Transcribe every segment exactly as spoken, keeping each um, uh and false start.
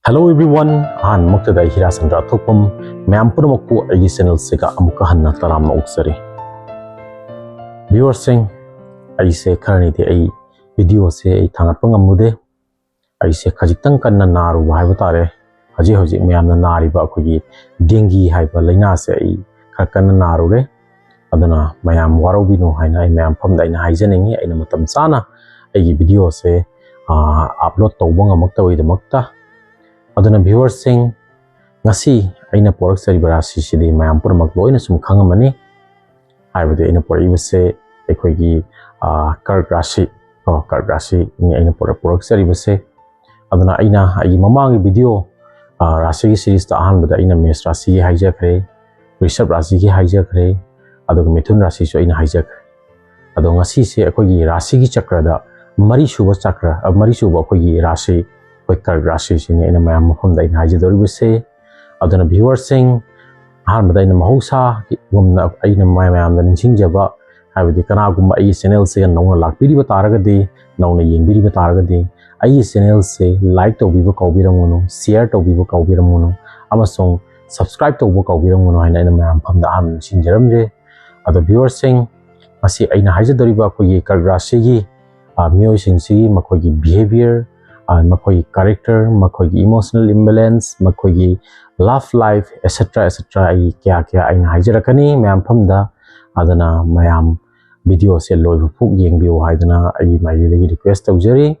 Hello everyone, ꯑꯍꯥꯟꯕꯃꯛꯇꯗ ꯑꯩ ꯍꯤꯔꯥꯆꯟꯗ꯭ꯔ ꯊꯣꯛꯄꯝ, ꯃꯌꯥꯝ ꯄꯨꯝꯅꯃꯛꯄꯨ ꯑꯩꯒꯤ ꯆꯦꯅꯦꯜꯁꯤꯒ ꯑꯃꯨꯛꯀ ꯍꯟꯅ ꯇꯔꯥꯝꯅ ꯑꯣꯛꯆꯔꯤ꯫ ꯚ꯭ꯌꯨꯋꯔꯁꯤꯡ, ꯑꯩꯁꯦ ꯈꯔꯅꯤꯗꯤ ꯑꯩ ꯚꯤꯗꯤꯑꯣꯁꯦ ꯑꯩ ꯊꯥꯡꯒꯠꯄ ꯉꯝꯃꯨꯗꯦ꯫ ꯑꯩꯁꯦ ꯈꯖꯤꯛꯇꯪ ꯀꯟꯅ ꯅꯥꯔꯨꯕ ꯍꯥꯏꯕ ꯇꯥꯔꯦ꯫ ꯍꯧꯖꯤꯛ ꯍꯧꯖꯤꯛ ꯃꯌꯥꯝꯅ ꯅꯥꯔꯤꯕ ꯑꯩꯈꯣꯏꯒꯤ ꯗꯦꯡꯒꯤ ꯍꯥꯏꯕ ꯂꯥꯏꯅꯥꯁꯦ ꯑꯩ ꯈꯔ ꯀꯟꯅ ꯅꯥꯔꯨꯔꯦ꯫ ꯑꯗꯨꯅ ꯃꯌꯥꯝ ꯋꯥꯔꯧꯕꯤꯅꯨ ꯍꯥꯏꯅ ꯑꯩ ꯃꯌꯥꯝ ꯃꯐꯝꯗ ꯑꯩꯅ ꯍꯥꯏꯖꯅꯤꯡꯉꯤ, ꯑꯩꯅ ꯃꯇꯝ ꯆꯥꯅ ꯑꯩꯒꯤ ꯚꯤꯗꯤꯑꯣꯁꯦ ꯑꯞꯂꯣꯗ ꯇꯧꯕ ꯉꯝꯃꯛꯇꯕꯒꯤꯗꯃꯛꯇ꯫ ꯑꯗꯨꯅ ꯚ꯭ꯌꯨꯋꯔꯁꯤꯡ, ꯉꯁꯤ ꯑꯩꯅ ꯄꯣꯔꯛꯆꯔꯤꯕ ꯔꯥꯁꯤꯁꯤꯗꯤ ꯃꯌꯥꯝ ꯄꯨꯝꯅꯃꯛ ꯂꯣꯏꯅ ꯁꯨꯝ ꯈꯪꯉꯝꯃꯅꯤ꯫ ꯍꯥꯏꯕꯗꯤ ꯑꯩꯅ ꯄꯣꯔꯛꯏꯕꯁꯦ ꯑꯩꯈꯣꯏꯒꯤ, ꯑ, ꯀꯔꯛ ꯔꯥꯁꯤ, ꯀꯣ, ꯀꯔꯛ ꯔꯥꯁꯤꯅꯤ ꯑꯩꯅ ꯄꯣꯔꯛ-, ꯄꯣꯔꯛꯆꯔꯤꯕꯁꯦ꯫ ꯑꯗꯨꯅ ꯑꯩꯅ ꯑꯩꯒꯤ ꯃꯃꯥꯡꯒꯤ ꯚꯤꯗꯤꯑꯣ, ꯑ, ꯔꯥꯁꯤꯒꯤ ꯁꯤꯔꯤꯁꯇ ꯑꯍꯥꯟꯕꯗ ꯑꯩꯅ ꯃꯦꯁ ꯔꯥꯁꯤꯒꯤ ꯍꯥꯏꯖꯈ꯭ꯔꯦ, ꯔꯤꯁꯞ ꯔꯥꯁꯤꯒꯤ ꯍꯥꯏꯖꯈ꯭ꯔꯦ, ꯑꯗꯨꯒ ꯃꯤꯊꯨꯟ ꯔꯥꯁꯤꯁꯨ ꯑꯩꯅ ꯍꯥꯏꯖꯈ꯭ꯔꯦ꯫ ꯑꯗꯣ ꯉꯁꯤꯁꯦ ꯑꯩꯈꯣꯏꯒꯤ ꯔꯥꯁꯤꯒꯤ ꯆꯀ꯭ꯔꯗ ꯃꯔꯤꯁꯨꯕ ꯆꯀ꯭ꯔ, ꯑ, ꯃꯔꯤꯁꯨꯕ ꯑꯩꯈꯣꯏꯒꯤ ꯔꯥꯁꯤ, ꯑꯩꯈꯣꯏ ꯀꯔꯛ ꯔꯥꯁꯤꯁꯤꯅꯤ ꯑꯩꯅ ꯃꯌꯥꯝ ꯃꯐꯝꯗ ꯑꯩꯅ ꯍꯥꯏꯖꯗꯧꯔꯤꯕꯁꯦ꯫ ꯑꯗꯨꯅ ꯚ꯭ꯌꯨꯋꯔꯁꯤꯡ, ꯑꯍꯥꯟꯕꯗ ꯑꯩꯅ ꯃꯍꯧꯁꯥꯒꯨꯝꯅ ꯑꯩꯅ ꯃꯌꯥꯝꯗ ꯅꯤꯡꯁꯤꯡꯖꯕ, ꯍꯥꯏꯕꯗꯤ ꯀꯅꯥꯒꯨꯝꯕ ꯑꯩꯒꯤ ꯆꯦꯅꯦꯜꯁꯤꯒ ꯅꯧꯅ ꯂꯥꯛꯄꯤꯔꯤꯕ ꯇꯥꯔꯒꯗꯤ, ꯅꯧꯅ ꯌꯦꯡꯕꯤꯔꯤꯕ ꯇꯥꯔꯒꯗꯤ, ꯑꯩꯒꯤ ꯆꯦꯅꯦꯜꯁꯦ ꯂꯥꯏꯛ ꯇꯧꯕꯤꯕ ꯀꯥꯎꯕꯤꯔꯝꯒꯅꯨ, ꯁꯤꯌꯔ ꯇꯧꯕꯤꯕ ꯀꯥꯎꯕꯤꯔꯝꯒꯅꯨ, ꯑꯃꯁꯨꯡ ꯁꯕꯁꯀ꯭ꯔꯥꯏꯕ ꯇꯧꯕ ꯀꯥꯎꯕꯤꯔꯝꯒꯅꯨ ꯍꯥꯏꯅ ꯑꯩꯅ ꯃꯌꯥꯝ ꯃꯐꯝꯗ ꯑꯍꯥꯟꯕ ꯅꯤꯡꯁꯤꯡꯖꯔꯝꯂꯦ꯫ ꯑꯗꯣ ꯚ꯭ꯌꯨꯋꯔꯁꯤꯡ, ꯉꯁꯤ ꯑꯩꯅ ꯍꯥꯏꯖꯗꯧꯔꯤꯕ ꯑꯩꯈꯣꯏꯒꯤ ꯀꯔꯛ ꯔꯥꯁꯤꯒꯤ, ꯑ, ꯃꯤꯑꯣꯏꯁꯤꯡꯁꯤꯒꯤ ꯃꯈꯣꯏꯒꯤ ꯕꯤꯍꯦꯕꯤꯌꯔ, ꯑ, ꯃꯈꯣꯏꯒꯤ ꯀꯦꯔꯦꯛꯇꯔ, ꯃꯈꯣꯏꯒꯤ ꯏꯃꯣꯁꯅꯦꯜ ꯏꯝꯕꯦꯂꯦꯟꯁ, ꯃꯈꯣꯏꯒꯤ ꯂꯚ ꯂꯥꯏꯐ, ꯑꯦꯠꯁꯦꯇ꯭ꯔꯥ ꯑꯦꯠꯁꯦꯇ꯭ꯔꯥ, ꯑꯩ ꯀꯌꯥ ꯀꯌꯥ ꯑꯩꯅ ꯍꯥꯏꯖꯔꯛꯀꯅꯤ ꯃꯌꯥꯝ ꯃꯐꯝꯗ꯫ ꯑꯗꯨꯅ ꯃꯌꯥꯝ ꯚꯤꯗꯤꯑꯣꯁꯦ ꯂꯣꯏꯕ ꯐꯥꯎ ꯌꯦꯡꯕꯤꯌꯨ ꯍꯥꯏꯗꯅ ꯑꯩꯒꯤ ꯃꯥꯏꯀꯩꯗꯒꯤ ꯔꯤꯀ꯭ꯋꯦꯁ ꯇꯧꯖꯔꯤ꯫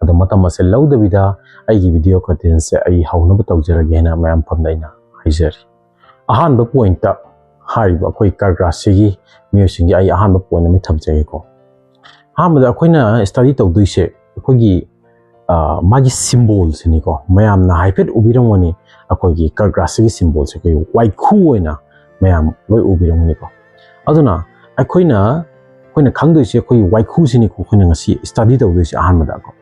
ꯑꯗꯣ ꯃꯇꯝ ꯑꯁꯦ ꯂꯧꯗꯕꯤꯗ ꯑꯩꯒꯤ ꯚꯤꯗꯤꯑꯣ ꯀꯟꯇꯦꯟꯁꯦ ꯑꯩ ꯍꯧꯅꯕ ꯇꯧꯖꯔꯒꯦ ꯍꯥꯏꯅ ꯃꯌꯥꯝ ꯃꯐꯝꯗ ꯑꯩꯅ ꯍꯥꯏꯖꯔꯤ꯫ ꯑꯍꯥꯟꯕ ꯄꯣꯏꯟꯠꯇ ꯍꯥꯏꯔꯤꯕ ꯑꯩꯈꯣꯏ ꯀꯔꯛ ꯔꯥꯁꯤꯒꯤ ꯃꯤꯑꯣꯏꯁꯤꯡꯒꯤ ꯑꯩ ꯑꯍꯥꯟꯕ ꯄꯣꯏꯟꯠ ꯑꯃ ꯊꯝꯖꯒꯦꯀꯣ꯫ ꯑꯍꯥꯟꯕꯗ ꯑꯩꯈꯣꯏꯅ ꯁ꯭ꯇꯗꯤ ꯇꯧꯗꯣꯏꯁꯦ ꯑꯩꯈꯣꯏꯒꯤ, ꯑ, ꯃꯥꯒꯤ ꯁꯤꯝꯕꯣꯜꯁꯤꯅꯤꯀꯣ꯫ ꯃꯌꯥꯝꯅ ꯍꯥꯏꯐꯦꯠ ꯎꯕꯤꯔꯝꯒꯅꯤ, ꯑꯩꯈꯣꯏꯒꯤ ꯀꯔꯛ ꯔꯥꯁꯤꯒꯤ ꯁꯤꯝꯕꯣꯜꯁꯦ ꯑꯩꯈꯣꯏꯒꯤ ꯋꯥꯏꯈꯨ ꯑꯣꯏꯅ ꯃꯌꯥꯝ ꯂꯣꯏ ꯎꯕꯤꯔꯝꯒꯅꯤꯀꯣ꯫ ꯑꯗꯨꯅ ꯑꯩꯈꯣꯏꯅ, ꯑꯩꯈꯣꯏꯅ ꯈꯪꯗꯣꯏꯁꯦ ꯑꯩꯈꯣꯏꯒꯤ ꯋꯥꯏꯈꯨꯁꯤꯅꯤꯀꯣ ꯑꯩꯈꯣꯏꯅ ꯉꯁꯤ ꯁ꯭ꯇꯗꯤ ꯇꯧꯗꯣꯏꯁꯦ ꯑꯍꯥꯟꯕꯗꯀꯣ꯫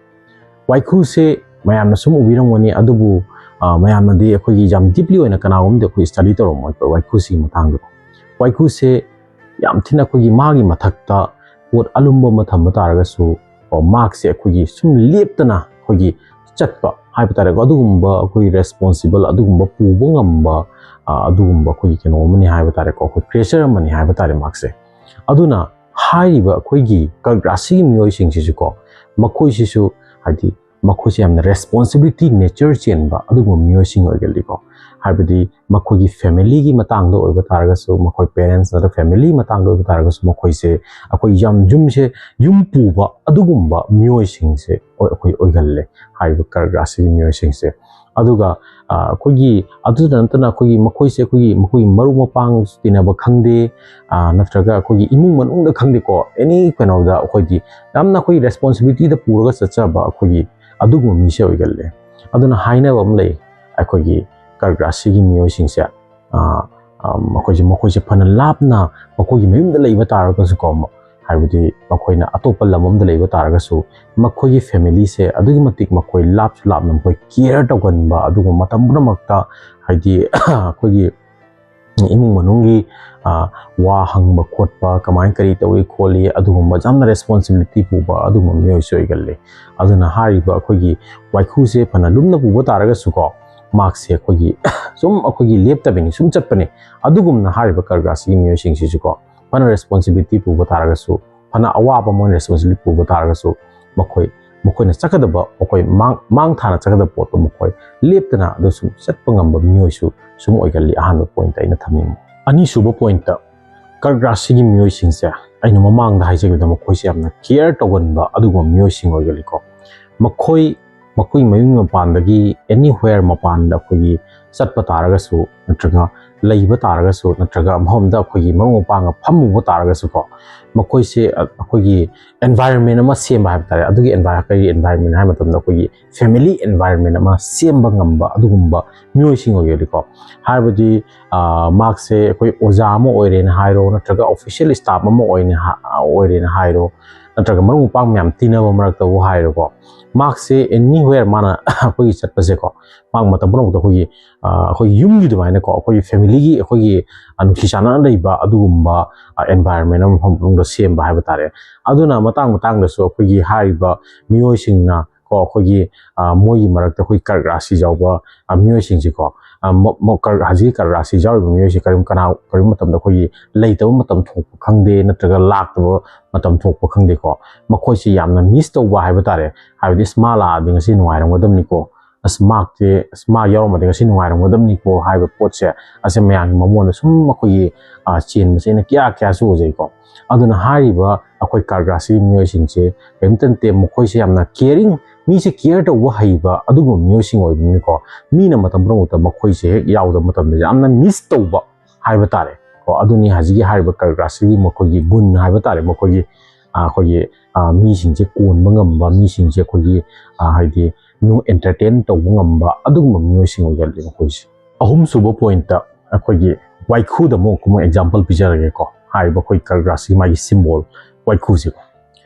ꯋꯥꯏꯈꯨꯁꯦ ꯃꯌꯥꯝꯅ ꯁꯨꯝ ꯎꯕꯤꯔꯝꯒꯅꯤ, ꯑꯗꯨꯕꯨ, ꯑ, ꯃꯌꯥꯝꯅꯗꯤ ꯑꯩꯈꯣꯏꯒꯤ ꯌꯥꯝ ꯗꯤꯞꯂꯤ ꯑꯣꯏꯅ ꯀꯅꯥꯒꯨꯝꯕꯗꯤ ꯑꯩꯈꯣꯏ ꯁ꯭ꯇꯗꯤ ꯇꯧꯔꯝꯃꯣꯏꯀꯣ ꯋꯥꯏꯈꯨꯁꯤꯒꯤ ꯃꯇꯥꯡꯗꯀꯣ꯫ ꯋꯥꯏꯈꯨꯁꯦ ꯌꯥꯝ ꯊꯤꯅ ꯑꯩꯈꯣꯏꯒꯤ ꯃꯥꯒꯤ ꯃꯊꯛꯇ ꯄꯣꯠ ꯑꯂꯨꯝꯕ ꯑꯃ ꯊꯝꯕ ꯇꯥꯔꯒꯁꯨ, ꯀꯣ, ꯃꯍꯥꯛꯁꯦ ꯑꯩꯈꯣꯏꯒꯤ ꯁꯨꯝ ꯂꯦꯞꯇꯅ ꯑꯩꯈꯣꯏꯒꯤ ꯆꯠꯄ ꯍꯥꯏꯕ ꯇꯥꯔꯦꯀꯣ, ꯑꯗꯨꯒꯨꯝꯕ ꯑꯩꯈꯣꯏ ꯔꯦꯁꯄꯣꯟꯁꯤꯕꯜ, ꯑꯗꯨꯒꯨꯝꯕ ꯄꯨꯕ ꯉꯝꯕ, ꯑ, ꯑꯗꯨꯒꯨꯝꯕ ꯑꯩꯈꯣꯏꯒꯤ ꯀꯩꯅꯣ ꯑꯃꯅꯤ ꯍꯥꯏꯕ ꯇꯥꯔꯦꯀꯣ, ꯑꯩꯈꯣꯏ ꯀ꯭ꯔꯤꯌꯦꯆꯔ ꯑꯃꯅꯤ ꯍꯥꯏꯕ ꯇꯥꯔꯦ ꯃꯍꯥꯛꯁꯦ꯫ ꯑꯗꯨꯅ ꯍꯥꯏꯔꯤꯕ ꯑꯩꯈꯣꯏꯒꯤ ꯀꯔꯒ꯭ꯔꯥꯁꯤꯒꯤ ꯃꯤꯑꯣꯏꯁꯤꯡꯁꯤꯁꯨꯀꯣ, ꯃꯈꯣꯏꯁꯤꯁꯨ ꯍꯥꯏꯗꯤ ꯃꯈꯣꯏꯁꯦ ꯌꯥꯝꯅ ꯔꯦꯁꯄꯣꯟꯁꯤꯕꯤꯂꯤꯇꯤ ꯅꯦꯆꯔ ꯆꯦꯟꯕ ꯑꯗꯨꯒꯨꯝꯕ ꯃꯤꯑꯣꯏꯁꯤꯡ ꯑꯣꯏꯒꯜꯂꯤꯀꯣ꯫ ꯍꯥꯏꯕꯗꯤ ꯃꯈꯣꯏꯒꯤ ꯐꯦꯃꯤꯂꯤꯒꯤ ꯃꯇꯥꯡꯗ ꯑꯣꯏꯕ ꯇꯥꯔꯒꯁꯨ, ꯃꯈꯣꯏ ꯄꯦꯔꯦꯟꯁ ꯅꯠꯇ꯭ꯔꯒ ꯐꯦꯃꯤꯂꯤ ꯃꯇꯥꯡꯗ ꯑꯣꯏꯕ ꯇꯥꯔꯒꯁꯨ, ꯃꯈꯣꯏꯁꯦ ꯑꯩꯈꯣꯏ ꯌꯥꯝ ꯌꯨꯝꯁꯦ, ꯌꯨꯝ ꯄꯨꯕ ꯑꯗꯨꯒꯨꯝꯕ ꯃꯤꯑꯣꯏꯁꯤꯡꯁꯦ ꯑꯩꯈꯣꯏ ꯑꯣꯏꯒꯜꯂꯦ ꯍꯥꯏꯔꯤꯕ ꯀꯔꯒ꯭ꯔꯥꯁꯤꯒꯤ ꯃꯤꯑꯣꯏꯁꯤꯡꯁꯦ꯫ ꯑꯗꯨꯒ, ꯑ, ꯑꯩꯈꯣꯏꯒꯤ ꯑꯗꯨꯗ ꯅꯠꯇꯅ ꯑꯩꯈꯣꯏꯒꯤ ꯃꯈꯣꯏꯁꯦ ꯑꯩꯈꯣꯏꯒꯤ, ꯃꯈꯣꯏꯒꯤ ꯃꯔꯨꯞ ꯃꯄꯥꯡ ꯇꯤꯟꯅꯕ ꯈꯪꯗꯦ, ꯑ, ꯅꯠꯇ꯭ꯔꯒ ꯑꯩꯈꯣꯏꯒꯤ ꯏꯃꯨꯡ ꯃꯅꯨꯡꯗ ꯈꯪꯗꯦꯀꯣ, ꯑꯦꯅꯤ ꯀꯩꯅꯣꯗ ꯑꯩꯈꯣꯏꯗꯤ ꯌꯥꯝꯅ ꯑꯩꯈꯣꯏꯒꯤ ꯔꯦꯁꯄꯣꯟꯁꯤꯕꯤꯂꯤꯇꯤꯗ ꯄꯨꯔꯒ ꯆꯠꯆꯕ ꯑꯩꯈꯣꯏꯒꯤ ꯑꯗꯨꯒꯨꯝꯕ ꯃꯤꯁꯦ ꯑꯣꯏꯒꯜꯂꯦ꯫ ꯑꯗꯨꯅ ꯍꯥꯏꯅꯕ ꯑꯃ ꯂꯩ, ꯑꯩꯈꯣꯏꯒꯤ ꯀꯔꯒ꯭ꯔꯥꯁꯤꯒꯤ ꯃꯤꯑꯣꯏꯁꯤꯡꯁꯦ, ꯑ, ꯑ, ꯃꯈꯣꯏꯁꯦ, ꯃꯈꯣꯏꯁꯦ ꯐꯅ ꯂꯥꯞꯅ ꯃꯈꯣꯏꯒꯤ ꯃꯌꯨꯝꯗ ꯂꯩꯕ ꯇꯥꯔꯒꯁꯨꯀꯣ, ꯃ-, ꯍꯥꯏꯕꯗꯤ ꯃꯈꯣꯏꯅ ꯑꯇꯣꯞꯄ ꯂꯝ ꯑꯃꯗ ꯂꯩꯕ ꯇꯥꯔꯒꯁꯨ, ꯃꯈꯣꯏꯒꯤ ꯐꯦꯃꯤꯂꯤꯁꯦ ꯑꯗꯨꯛꯀꯤ ꯃꯇꯤꯛ ꯃꯈꯣꯏ ꯂꯥꯞꯁꯨ ꯂꯥꯞꯅ ꯃꯈꯣꯏ ꯀꯤꯌꯔ ꯇꯧꯒꯟꯕ, ꯑꯗꯨꯒꯨꯝꯕ ꯃꯇꯝ ꯄꯨꯝꯅꯃꯛꯇ ꯍꯥꯏꯗꯤ ꯑꯩꯈꯣꯏꯒꯤ ꯏꯃꯨꯡ ꯃꯅꯨꯡꯒꯤ, ꯑ, ꯋꯥ ꯍꯪꯕ ꯈꯣꯠꯄ, ꯀꯃꯥꯏꯅ ꯀꯔꯤ ꯇꯧꯔꯤ ꯈꯣꯠꯂꯤ, ꯑꯗꯨꯒꯨꯝꯕ ꯌꯥꯝꯅ ꯔꯦꯁꯄꯣꯟꯁꯤꯕꯤꯂꯤꯇꯤ ꯄꯨꯕ ꯑꯗꯨꯒꯨꯝꯕ ꯃꯤꯑꯣꯏꯁꯨ ꯑꯣꯏꯒꯜꯂꯤ꯫ ꯑꯗꯨꯅ ꯍꯥꯏꯔꯤꯕ ꯑꯩꯈꯣꯏꯒꯤ ꯋꯥꯏꯈꯨꯁꯦ ꯐꯅ ꯂꯨꯝꯅ ꯄꯨꯕ ꯇꯥꯔꯒꯁꯨꯀꯣ, ꯃꯍꯥꯛꯁꯦ ꯑꯩꯈꯣꯏꯒꯤ ꯁꯨꯝ ꯑꯩꯈꯣꯏꯒꯤ ꯂꯦꯞꯇꯕꯤꯅꯤ, ꯁꯨꯝ ꯆꯠꯄꯅꯤ꯫ ꯑꯗꯨꯒꯨꯝꯅ ꯍꯥꯏꯔꯤꯕ ꯀꯔꯒ꯭ꯔꯥꯁꯤꯒꯤ ꯃꯤꯑꯣꯏꯁꯤꯡꯁꯤꯁꯨꯀꯣ, ꯐꯅ ꯔꯦꯁꯄꯣꯟꯁꯤꯕꯤꯂꯤꯇꯤ ꯄꯨꯕ ꯇꯥꯔꯒꯁꯨ, ꯐꯅ ꯑꯋꯥꯕ ꯃꯣꯏꯅ ꯔꯦꯁꯄꯣꯟꯁꯤꯕꯤꯂꯤꯇꯤ ꯄꯨꯕ ꯇꯥꯔꯒꯁꯨ, ꯃꯈꯣꯏ, ꯃꯈꯣꯏꯅ ꯆꯠꯀꯗꯕ, ꯃꯈꯣꯏ ꯃꯥꯡ, ꯃꯥꯡ ꯊꯥꯅ ꯆꯠꯀꯗꯕ ꯄꯣꯠꯇꯣ ꯃꯈꯣꯏ ꯂꯦꯞꯇꯅ ꯑꯗꯨ ꯁꯨꯝ ꯆꯠꯄ ꯉꯝꯕ ꯃꯤꯑꯣꯏꯁꯨ ꯁꯨꯝ ꯑꯣꯏꯒꯜꯂꯤ꯫ ꯑꯍꯥꯟꯕ ꯄꯣꯏꯟꯠꯇ ꯑꯩꯅ ꯊꯝꯅꯤꯡꯕ꯫ ꯑꯅꯤꯁꯨꯕ ꯄꯣꯏꯟꯠꯇ, ꯀꯔꯒ꯭ꯔꯥꯁꯤꯒꯤ ꯃꯤꯑꯣꯏꯁꯤꯡꯁꯦ ꯑꯩꯅ ꯃꯃꯥꯡꯗ ꯍꯥꯏꯖꯈꯤꯕꯗ ꯃꯈꯣꯏꯁꯦ ꯌꯥꯝꯅ ꯀꯤꯌꯔ ꯇꯧꯒꯟꯕ ꯑꯗꯨꯒꯨꯝꯕ ꯃꯤꯑꯣꯏꯁꯤꯡ ꯑꯣꯏꯒꯜꯂꯤꯀꯣ꯫ ꯃꯈꯣꯏ, ꯃꯈꯣꯏ ꯃꯌꯨꯝ ꯃꯄꯥꯟꯗꯒꯤ ꯑꯦꯅꯤꯋꯦꯌꯔ ꯃꯄꯥꯟꯗ ꯑꯩꯈꯣꯏꯒꯤ ꯆꯠꯄ ꯇꯥꯔꯒꯁꯨ, ꯅꯠꯇ꯭ꯔꯒ ꯂꯩꯕ ꯇꯥꯔꯒꯁꯨ, ꯅꯠꯇ꯭ꯔꯒ ꯃꯐꯝꯗ ꯑꯩꯈꯣꯏꯒꯤ ꯃꯔꯨꯞ ꯃꯄꯥꯡꯒ ꯐꯝꯃꯨꯕ ꯇꯥꯔꯒꯁꯨꯀꯣ, ꯃꯈꯣꯏꯁꯦ, ꯑ, ꯑꯩꯈꯣꯏꯒꯤ ꯑꯦꯟꯚꯥꯏꯔꯟꯃꯦꯟ ꯑꯃ ꯁꯦꯝꯕ ꯍꯥꯏꯕ ꯇꯥꯔꯦ꯫ ꯑꯗꯨꯒꯤ ꯑꯦꯟꯚꯥꯏ-, ꯀꯔꯤ ꯑꯦꯟꯚꯥꯏꯔꯟꯃꯦꯟ ꯍꯥꯏꯕ ꯃꯇꯝꯗ ꯑꯩꯈꯣꯏꯒꯤ ꯐꯦꯃꯤꯂꯤ ꯑꯦꯟꯚꯥꯏꯔꯟꯃꯦꯟ ꯑꯃ ꯁꯦꯝꯕ ꯉꯝꯕ ꯑꯗꯨꯒꯨꯝꯕ ꯃꯤꯑꯣꯏꯁꯤꯡ ꯑꯣꯏꯒꯜꯂꯤꯀꯣ꯫ ꯍꯥꯏꯕꯗꯤ, ꯑ, ꯃꯍꯥꯛꯁꯦ ꯑꯩꯈꯣꯏ ꯑꯣꯖꯥ ꯑꯃ ꯑꯣꯏꯔꯦꯅ ꯍꯥꯏꯔꯣ, ꯅꯠꯇ꯭ꯔꯒ ꯑꯣꯐꯤꯁꯤꯌꯦꯜ ꯁ꯭ꯇꯥꯐ ꯑꯃ ꯑꯣꯏꯅ ꯍꯥ-, ꯑꯣꯏꯔꯦꯅ ꯍꯥꯏꯔꯣ, ꯅꯠꯇ꯭ꯔꯒ ꯃꯔꯨꯞ ꯃꯄꯥꯡ ꯃꯌꯥꯝ ꯇꯤꯟꯅꯕ ꯃꯔꯛꯇꯕꯨ ꯍꯥꯏꯔꯣꯀꯣ, ꯃꯍꯥꯛꯁꯦ ꯑꯦꯅꯤꯋꯦꯌꯔ ꯃꯥꯅ ꯑꯩꯈꯣꯏꯒꯤ ꯆꯠꯄꯁꯦꯀꯣ, ꯃꯍꯥꯛ ꯃꯇꯝ ꯄꯨꯝꯅꯃꯛꯇ ꯑꯩꯈꯣꯏꯒꯤ, ꯑ, ꯑꯩꯈꯣꯏ ꯌꯨꯝꯒꯤ ꯑꯗꯨꯃꯥꯏꯅꯀꯣ, ꯑꯩꯈꯣꯏꯒꯤ ꯐꯦꯃꯤꯂꯤꯒꯤ, ꯑꯩꯈꯣꯏꯒꯤ, ꯑ, ꯅꯨꯡꯁꯤ ꯆꯥꯟꯅꯅ ꯂꯩꯕ ꯑꯗꯨꯒꯨꯝꯕ, ꯑ, ꯑꯦꯟꯚꯥꯏꯔꯟꯃꯦꯟ ꯑꯃ ꯃꯐꯝ ꯃꯅꯨꯡꯗ ꯁꯦꯝꯕ ꯍꯥꯏꯕ ꯇꯥꯔꯦ꯫ ꯑꯗꯨꯅ ꯃꯇꯥꯡ ꯃꯇꯥꯡꯗꯁꯨ ꯑꯩꯈꯣꯏꯒꯤ ꯍꯥꯏꯔꯤꯕ ꯃꯤꯑꯣꯏꯁꯤꯡꯅ ꯀꯣ ꯑꯩꯈꯣꯏꯒꯤ, ꯑ, ꯃꯣꯏꯒꯤ ꯃꯔꯛꯇ ꯑꯩꯈꯣꯏ ꯀꯔꯛ ꯔꯥꯁꯤ ꯌꯥꯎꯕ, ꯑ, ꯃꯤꯑꯣꯏꯁꯤꯡꯁꯦꯀꯣ, ꯑ, ꯃ-, ꯃ-, ꯀꯔꯛ-, ꯍꯧꯖꯤꯛꯀꯤ ꯀꯔꯛ ꯔꯥꯁꯤ ꯌꯥꯎꯔꯤꯕ ꯃꯤꯑꯣꯏꯁꯦ ꯀꯔꯤꯒꯨꯝ-, ꯀꯅꯥ-, ꯀꯔꯤꯒꯨꯝꯕ ꯃꯇꯝꯗ ꯑꯩꯈꯣꯏꯒꯤ ꯂꯩꯇꯕ ꯃꯇꯝ ꯊꯣꯛꯄ ꯈꯪꯗꯦ, ꯅꯠꯇ꯭ꯔꯒ ꯂꯥꯛꯇꯕ ꯃꯇꯝ ꯊꯣꯛꯄ ꯈꯪꯗꯦꯀꯣ, ꯃꯈꯣꯏꯁꯤ ꯌꯥꯝꯅ miss ꯇꯧꯕ ꯍꯥꯏꯕ ꯇꯥꯔꯦ꯫ ꯍꯥꯏꯕꯗꯤ, "ꯑꯁ, ꯃꯥ ꯂꯥꯛꯑꯗꯤ ꯉꯁꯤ ꯅꯨꯡꯉꯥꯏꯔꯝꯒꯗꯕꯅꯤꯀꯣ, ꯑꯁ, ꯃꯥꯁꯦ, ꯑꯁ, ꯃꯥ ꯌꯥꯎꯔꯝꯃꯗꯤ ꯉꯁꯤ ꯅꯨꯡꯉꯥꯏꯔꯝꯒꯗꯕꯅꯤꯀꯣ" ꯍꯥꯏꯕ ꯄꯣꯠꯁꯦ, ꯑꯁꯦ ꯃꯌꯥꯝꯒꯤ ꯃꯉꯣꯟꯗ ꯁꯨꯝ ꯑꯩꯈꯣꯏꯒꯤ, ꯑ, ꯆꯦꯟꯕꯁꯦ ꯑꯩꯅ ꯀꯌꯥ ꯀꯌꯥꯁꯨ ꯎꯖꯩꯀꯣ꯫ ꯑꯗꯨꯅ ꯍꯥꯏꯔꯤꯕ ꯑꯩꯈꯣꯏ ꯀꯔꯛ ꯔꯥꯁꯤꯒꯤ ꯃꯤꯑꯣꯏꯁꯤꯡꯁꯦ ꯀꯔꯤꯝꯇ ꯅꯠꯇꯦ, ꯃꯈꯣꯏꯁꯦ ꯌꯥꯝꯅ caring, ꯃꯤꯁꯦ care ꯇꯧꯕ ꯍꯩꯕ ꯑꯗꯨꯒꯨꯝꯕ ꯃꯤꯑꯣꯏꯁꯤꯡ ꯑꯣꯏꯕꯅꯤꯅꯀꯣ, ꯃꯤꯅ ꯃꯇꯝ ꯄꯨꯝꯅꯃꯛꯇ ꯃꯈꯣꯏꯁꯦ ꯍꯦꯛ ꯌꯥꯎꯗꯕ ꯃꯇꯝꯗ ꯌꯥꯝꯅ miss ꯇꯧꯕ ꯍꯥꯏꯕ ꯇꯥꯔꯦ ꯀꯣ꯫ ꯑꯗꯨꯅꯤ ꯍꯧꯖꯤꯛꯀꯤ ꯍꯥꯏꯔꯤꯕ ꯀꯔꯛ ꯔꯥꯁꯤꯒꯤ ꯃꯈꯣꯏꯒꯤ ꯒꯨꯟ ꯍꯥꯏꯕ ꯇꯥꯔꯦ, ꯃꯈꯣꯏꯒꯤ, ꯑ, ꯑꯩꯈꯣꯏꯒꯤ, ꯑ, ꯃꯤꯁꯤꯡꯁꯦ ꯀꯣꯟꯕ ꯉꯝꯕ, ꯃꯤꯁꯤꯡꯁꯦ ꯑꯩꯈꯣꯏꯒꯤ, ꯑ, ꯍꯥꯏꯗꯤ, ꯅꯨꯡ entertain ꯇꯧꯕ ꯉꯝꯕ ꯑꯗꯨꯒꯨꯝꯕ ꯃꯤꯑꯣꯏꯁꯤꯡ ꯑꯣꯏꯒꯜꯂꯤ ꯃꯈꯣꯏꯁꯦ꯫ ꯑꯍꯨꯝꯁꯨꯕ point ꯑꯩꯈꯣꯏꯒꯤ ꯋꯥꯏꯈꯨꯗ ꯑꯃꯨꯛ ꯑꯃꯨꯛ example ꯄꯤꯖꯔꯒꯦꯀꯣ꯫ ꯍꯥꯏꯔꯤꯕ ꯑꯩꯈꯣꯏ ꯀꯔꯛ ꯔꯥꯁꯤꯒꯤ ꯃꯥꯒꯤ symbol ꯋꯥꯏꯈꯨꯁꯦꯀꯣ꯫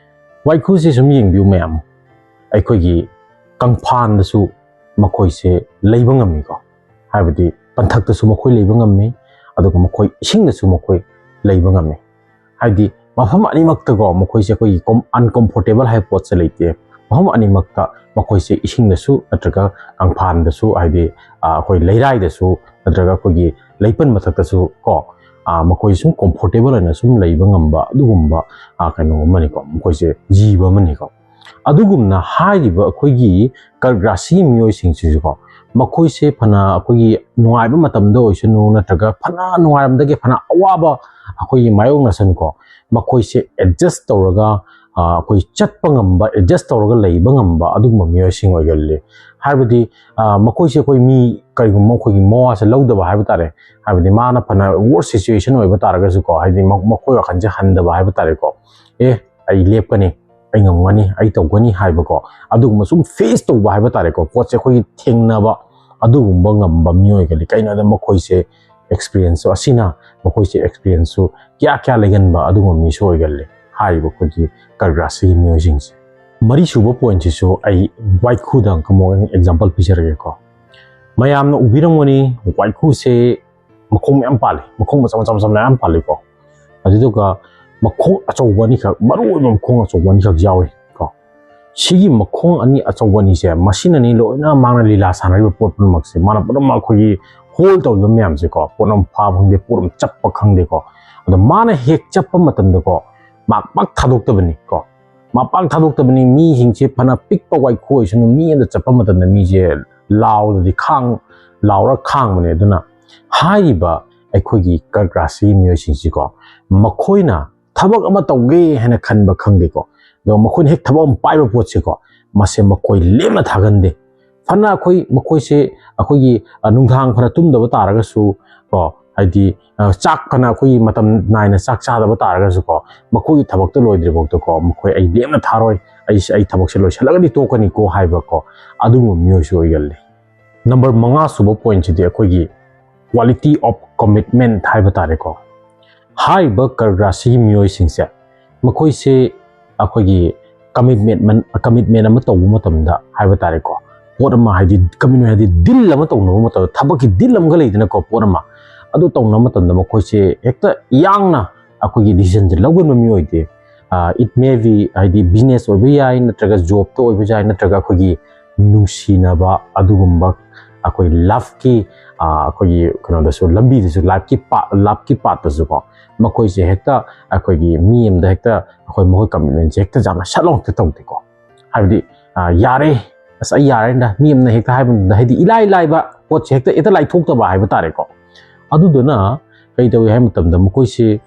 ꯋꯥꯏꯈꯨꯁꯦ ꯁꯨꯝ ꯌꯦꯡꯕꯤꯌꯨ ꯃꯌꯥꯝ, ꯑꯩꯈꯣꯏꯒꯤ ꯀꯪꯐꯥꯟꯗꯁꯨ ꯃꯈꯣꯏꯁꯦ ꯂꯩꯕ ꯉꯝꯃꯤꯀꯣ꯫ ꯍꯥꯏꯕꯗꯤ ꯄꯟꯊꯛꯇꯁꯨ ꯃꯈꯣꯏ ꯂꯩꯕ ꯉꯝꯃꯤ, ꯑꯗꯨꯒ ꯃꯈꯣꯏ ꯏꯁꯤꯡꯗꯁꯨ ꯃꯈꯣꯏ ꯂꯩꯕ ꯉꯝꯃꯤ꯫ ꯍꯥꯏꯗꯤ ꯃꯐꯝ ꯑꯅꯤꯃꯛꯇꯀꯣ ꯃꯈꯣꯏꯁꯦ ꯑꯩꯈꯣꯏꯒꯤ com-, uncomfortable ꯍꯥꯏꯕ ꯄꯣꯠꯁꯦ ꯂꯩꯇꯦ꯫ ꯃꯐꯝ ꯑꯅꯤꯃꯛꯇ ꯃꯈꯣꯏꯁꯦ ꯏꯁꯤꯡꯗꯁꯨ ꯅꯠꯇ꯭ꯔꯒ ꯀꯪꯐꯥꯟꯗꯁꯨ, ꯍꯥꯏꯗꯤ, ꯑ, ꯑꯩꯈꯣꯏ ꯂꯩꯔꯥꯏꯗꯁꯨ ꯅꯠꯇ꯭ꯔꯒ ꯑꯩꯈꯣꯏꯒꯤ ꯂꯩꯄꯟ ꯃꯊꯛꯇꯁꯨ ꯀꯣ, ꯑ, ꯃꯈꯣꯏ ꯁꯨꯝ comfortable ꯑꯣꯏꯅ ꯁꯨꯝ ꯂꯩꯕ ꯉꯝꯕ ꯑꯗꯨꯒꯨꯝꯕ, ꯑ, ꯀꯩꯅꯣ ꯑꯃꯅꯤꯀꯣ, ꯃꯈꯣꯏꯁꯦ ꯖꯤꯕ ꯑꯃꯅꯤꯀꯣ꯫ ꯑꯗꯨꯒꯨꯝꯅ ꯍꯥꯏꯔꯤꯕ ꯑꯩꯈꯣꯏꯒꯤ ꯀꯔꯛ ꯔꯥꯁꯤꯒꯤ ꯃꯤꯑꯣꯏꯁꯤꯡꯁꯤꯁꯨꯀꯣ, ꯃꯈꯣꯏꯁꯦ ꯐꯅ ꯑꯩꯈꯣꯏꯒꯤ ꯅꯨꯡꯉꯥꯏꯕ ꯃꯇꯝꯗ ꯑꯣꯏꯁꯅꯨ, ꯅꯠꯇ꯭ꯔꯒ ꯐꯅ ꯅꯨꯡꯉꯥꯏꯔꯝꯗꯒꯦ, ꯐꯅ ꯑꯋꯥꯕ ꯑꯩꯈꯣꯏꯒꯤ ꯃꯥꯌꯣꯛꯅꯁꯅꯨꯀꯣ, ꯃꯈꯣꯏꯁꯦ adjust ꯇꯧꯔꯒ, ꯑ, ꯑꯩꯈꯣꯏ ꯆꯠꯄ ꯉꯝꯕ, adjust ꯇꯧꯔꯒ ꯂꯩꯕ ꯉꯝꯕ ꯑꯗꯨꯒꯨꯝꯕ ꯃꯤꯑꯣꯏꯁꯤꯡ ꯑꯣꯏꯒꯜꯂꯤ꯫ ꯍꯥꯏꯕꯗꯤ, ꯑ, ꯃꯈꯣꯏꯁꯦ ꯑꯩꯈꯣꯏ ꯃꯤ ꯀꯔꯤꯒꯨꯝꯕ ꯑꯩꯈꯣꯏꯒꯤ ꯃꯋꯥꯁꯦ ꯂꯧꯗꯕ ꯍꯥꯏꯕ ꯇꯥꯔꯦ꯫ ꯍꯥꯏꯕꯗꯤ ꯃꯥꯅ ꯐꯅ worst situation ꯑꯣꯏꯕ ꯇꯥꯔꯒꯁꯨꯀꯣ, ꯍꯥꯏꯗꯤ ꯃ-, ꯃꯈꯣꯏ ꯋꯥꯈꯜꯁꯦ ꯍꯟꯗꯕ ꯍꯥꯏꯕ ꯇꯥꯔꯦꯀꯣ꯫ "ꯑꯦ, ꯑꯩ ꯂꯦꯞꯀꯅꯤ, ꯑꯩ ꯉꯝꯒꯅꯤ, ꯑꯩ ꯇꯧꯒꯅꯤ" ꯍꯥꯏꯕꯀꯣ, ꯑꯗꯨꯒꯨꯝꯕ ꯁꯨꯝ face ꯇꯧꯕ ꯍꯥꯏꯕ ꯇꯥꯔꯦꯀꯣ, ꯄꯣꯠꯁꯦ ꯑꯩꯈꯣꯏꯒꯤ ꯊꯦꯡꯅꯕ ꯑꯗꯨꯒꯨꯝꯕ ꯉꯝꯕ ꯃꯤꯑꯣꯏꯒꯅꯤ꯫ ꯀꯩꯅꯣꯗ ꯃꯈꯣꯏꯁꯦ experience ꯑꯁꯤꯅ ꯃꯈꯣꯏꯁꯦ experience ꯁꯨ ꯀꯌꯥ ꯀꯌꯥ ꯂꯩꯒꯟꯕ ꯑꯗꯨꯒꯨꯝꯕ ꯃꯤꯁꯨ ꯑꯣꯏꯒꯜꯂꯤ꯫ ꯍꯥꯏꯔꯤꯕ ꯑꯩꯈꯣꯏꯒꯤ ꯀꯔꯛ ꯔꯥꯁꯤꯒꯤ ꯃꯤꯑꯣꯏꯁꯤꯡꯁꯦ꯫ ꯃꯔꯤꯁꯨꯕ point ꯁꯤꯁꯨ ꯑꯩ ꯋꯥꯏꯈꯨꯗ ꯑꯃꯨꯛ example ꯄꯤꯖꯔꯒꯦꯀꯣ꯫ ꯃꯌꯥꯝꯅ ꯎꯕꯤꯔꯝꯒꯅꯤ, ꯋꯥꯏꯈꯨꯁꯦ ꯃꯈꯣꯡ ꯃꯌꯥꯝ ꯄꯥꯜꯂꯤ, ꯃꯈꯣꯡ ꯃꯆꯥ ꯃꯆꯥ ꯃꯆꯥ ꯃꯌꯥꯝ ꯄꯥꯜꯂꯤꯀꯣ꯫ ꯑꯗꯨꯗꯨꯒ ꯃꯈꯣꯡ ꯑꯆꯧꯕ ꯑꯅꯤꯈꯛ, ꯃꯔꯨ ꯑꯣꯏꯕ ꯃꯈꯣꯡ ꯑꯆꯧꯕ ꯑꯅꯤꯈꯛ ꯌꯥꯎꯏ ꯀꯣ꯫ ꯁꯤꯒꯤ ꯃꯈꯣꯡ ꯑꯅꯤ ꯑꯆꯧꯕ ꯑꯅꯤꯁꯦ, ꯃꯁꯤꯅꯅꯤ ꯂꯣꯏꯅ ꯃꯥꯅ ꯂꯤꯂꯥ ꯁꯥꯟꯅꯔꯤꯕ ꯄꯣꯠ ꯄꯨꯝꯅꯃꯛꯁꯦ꯫ ꯃꯥꯅ ꯄꯨꯝꯅꯃꯛ ꯑꯩꯈꯣꯏꯒꯤ hold ꯇꯧꯔꯤꯕ ꯃꯌꯥꯝꯁꯦꯀꯣ, ꯄꯣꯠ ꯑꯃ ꯐꯥꯕ ꯈꯪꯗꯦ, ꯄꯣꯠ ꯑꯃ ꯆꯞꯄ ꯈꯪꯗꯦꯀꯣ, ꯑꯗꯣ ꯃꯥꯅ ꯍꯦꯛ ꯆꯞꯄ ꯃꯇꯝꯗꯀꯣ, ꯃꯥ ꯄꯥꯛ ꯊꯥꯗꯣꯛꯇꯕꯅꯤ ꯀꯣ, ꯃꯥ ꯄꯥꯛ ꯊꯥꯗꯣꯛꯇꯕꯅꯤ꯫ ꯃꯤꯁꯤꯡꯁꯦ ꯐꯅ ꯄꯤꯛꯄ ꯋꯥꯏꯈꯨ ꯑꯣꯏꯁꯅꯨ, ꯃꯤ ꯑꯃꯗ ꯆꯠꯄ ꯃꯇꯝꯗ ꯃꯤꯁꯦ ꯂꯥꯎꯗꯗꯤ ꯈꯥꯡ ꯂꯥꯎꯔ ꯈꯥꯡꯕꯅꯦ꯫ ꯑꯗꯨꯅ ꯍꯥꯏꯔꯤꯕ ꯑꯩꯈꯣꯏꯒꯤ ꯀꯔꯀ꯭ꯔꯥꯁꯤꯒꯤ ꯃꯤꯑꯣꯏꯁꯤꯡꯁꯤꯀꯣ, ꯃꯈꯣꯏꯅ ꯊꯕꯛ ꯑꯃ ꯇꯧꯒꯦ ꯍꯥꯏꯅ ꯈꯟꯕ ꯈꯪꯗꯦꯀꯣ, ꯑꯗꯣ ꯃꯈꯣꯏꯅ ꯍꯦꯛ ꯊꯕꯛ ꯑꯃ ꯄꯥꯏꯕ ꯄꯣꯠꯁꯦꯀꯣ, ꯃꯁꯦ ꯃꯈꯣꯏ ꯂꯦꯝꯅ ꯊꯥꯒꯟꯗꯦ꯫ ꯐꯅ ꯑꯩꯈꯣꯏ ꯃꯈꯣꯏꯁꯦ ꯑꯩꯈꯣꯏꯒꯤ, ꯑ, ꯅꯨꯡꯗꯥꯡ ꯐꯅ ꯇꯨꯝꯗꯕ ꯇꯥꯔꯒꯁꯨ ꯀꯣ, ꯍꯥꯏꯗꯤ, ꯑ, ꯆꯥꯛ ꯐꯅ ꯑꯩꯈꯣꯏꯒꯤ ꯃꯇꯝ ꯅꯥꯏꯅ ꯆꯥꯛ ꯆꯥꯗꯕ ꯇꯥꯔꯒꯁꯨꯀꯣ, ꯃꯈꯣꯏꯒꯤ ꯊꯕꯛꯇꯣ ꯂꯣꯏꯗ꯭ꯔꯤꯐꯥꯎꯗꯀꯣ, ꯃꯈꯣꯏ "ꯑꯩ ꯂꯦꯝꯅ ꯊꯥꯔꯣꯏ, ꯑꯩ, ꯑꯩ ꯊꯕꯛꯁꯦ ꯂꯣꯏꯁꯤꯜꯂꯒꯗꯤ ꯇꯣꯛꯀꯅꯤꯀꯣ" ꯍꯥꯏꯕꯀꯣ, ꯑꯗꯨꯒꯨꯝꯕ ꯃꯤꯑꯣꯏꯁꯨ ꯑꯣꯏꯒꯜꯂꯤ꯫ ꯅꯝꯕꯔ ꯃꯉꯥ ꯁꯨꯕ ꯄꯣꯏꯟꯁꯤꯗꯤ ꯑꯩꯈꯣꯏꯒꯤ quality of commitment ꯍꯥꯏꯕ ꯇꯥꯔꯦꯀꯣ꯫ ꯍꯥꯏꯔꯤꯕ ꯀꯔꯒ꯭ꯔꯥꯁꯤꯒꯤ ꯃꯤꯑꯣꯏꯁꯤꯡꯁꯦ, ꯃꯈꯣꯏꯁꯦ ꯑꯩꯈꯣꯏꯒꯤ ꯀꯃꯤꯠꯃꯦꯟ ꯀꯃꯤꯠꯃꯦꯟ ꯑꯃ ꯇꯧꯕ ꯃꯇꯝꯗ ꯍꯥꯏꯕ ꯇꯥꯔꯦꯀꯣ, ꯄꯣꯠ ꯑꯃ, ꯍꯥꯏꯗꯤ ꯀꯃꯤꯠꯃꯦꯟ ꯍꯥꯏꯗꯤ ꯗꯤꯜ ꯑꯃ ꯇꯧꯅꯕ ꯃꯇꯝꯗ, ꯊꯕꯛꯀꯤ ꯗꯤꯜ ꯑꯃꯒ ꯂꯩꯗꯅꯀꯣ, ꯄꯣꯠ ꯑꯃ ꯑꯗꯨ ꯇꯧꯅꯕ ꯃꯇꯝꯗ ꯃꯈꯣꯏꯁꯦ ꯍꯦꯛꯇ ꯌꯥꯡꯅ ꯑꯩꯈꯣꯏꯒꯤ ꯗꯤꯁꯤꯖꯟꯁꯦ ꯂꯧꯒꯟꯕ ꯃꯤ ꯑꯣꯏꯗꯦ꯫ It may be, ꯍꯥꯏꯗꯤ ꯕꯤꯖꯤꯅꯦꯁ ꯑꯣꯏꯕ ꯌꯥꯏ, ꯅꯠꯇ꯭ꯔꯒ ꯖꯣꯕꯇ ꯑꯣꯏꯕ ꯌꯥꯏ, ꯅꯠꯇ꯭ꯔꯒ ꯑꯩꯈꯣꯏꯒꯤ ꯅꯨꯡꯁꯤꯅꯕ ꯑꯗꯨꯒꯨꯝꯕ, ꯑꯩꯈꯣꯏ ꯂꯞꯀꯤ, ꯑꯩꯈꯣꯏꯒꯤ ꯀꯩꯅꯣꯗꯁꯨ, ꯂꯝꯕꯤꯗꯁꯨ, ꯂꯥꯏꯐꯀꯤ ꯄꯥ ꯂꯞꯀꯤ ꯄꯥꯠꯇꯁꯨꯀꯣ, ꯃꯈꯣꯏꯁꯦ ꯍꯦꯛꯇ ꯑꯩꯈꯣꯏꯒꯤ ꯃꯤ ꯑꯃꯗ ꯍꯦꯛꯇ ꯑꯩꯈꯣꯏ ꯃꯈꯣꯏ ꯀꯃꯤꯠꯃꯦꯟꯁꯦ ꯍꯦꯛꯇ ꯌꯥꯝꯅ ꯁꯠ ꯂꯥꯎ ꯍꯦꯛꯇ ꯇꯧꯗꯦꯀꯣ꯫ ꯍꯥꯏꯕꯗꯤ, "ꯌꯥꯔꯦ, ꯑꯁ, ꯑꯩ ꯌꯥꯔꯦꯗ", ꯃꯤ ꯑꯃꯅ ꯍꯦꯛꯇ ꯍꯥꯏꯕ ꯃꯇꯝꯗ, ꯍꯥꯏꯗꯤ ꯏꯂꯥꯏ ꯂꯥꯏꯕ ꯄꯣꯠꯁꯦ ꯍꯦꯛꯇ ꯍꯦꯛꯇ ꯂꯥꯏꯊꯣꯛꯇꯕ ꯍꯥꯏꯕ ꯇꯥꯔꯦꯀꯣ꯫ ꯑꯗꯨꯗꯨꯅ ꯀꯩ ꯇꯧꯏ ꯍꯥꯏꯕ ꯃꯇꯝꯗ, ꯃꯈꯣꯏꯁꯦ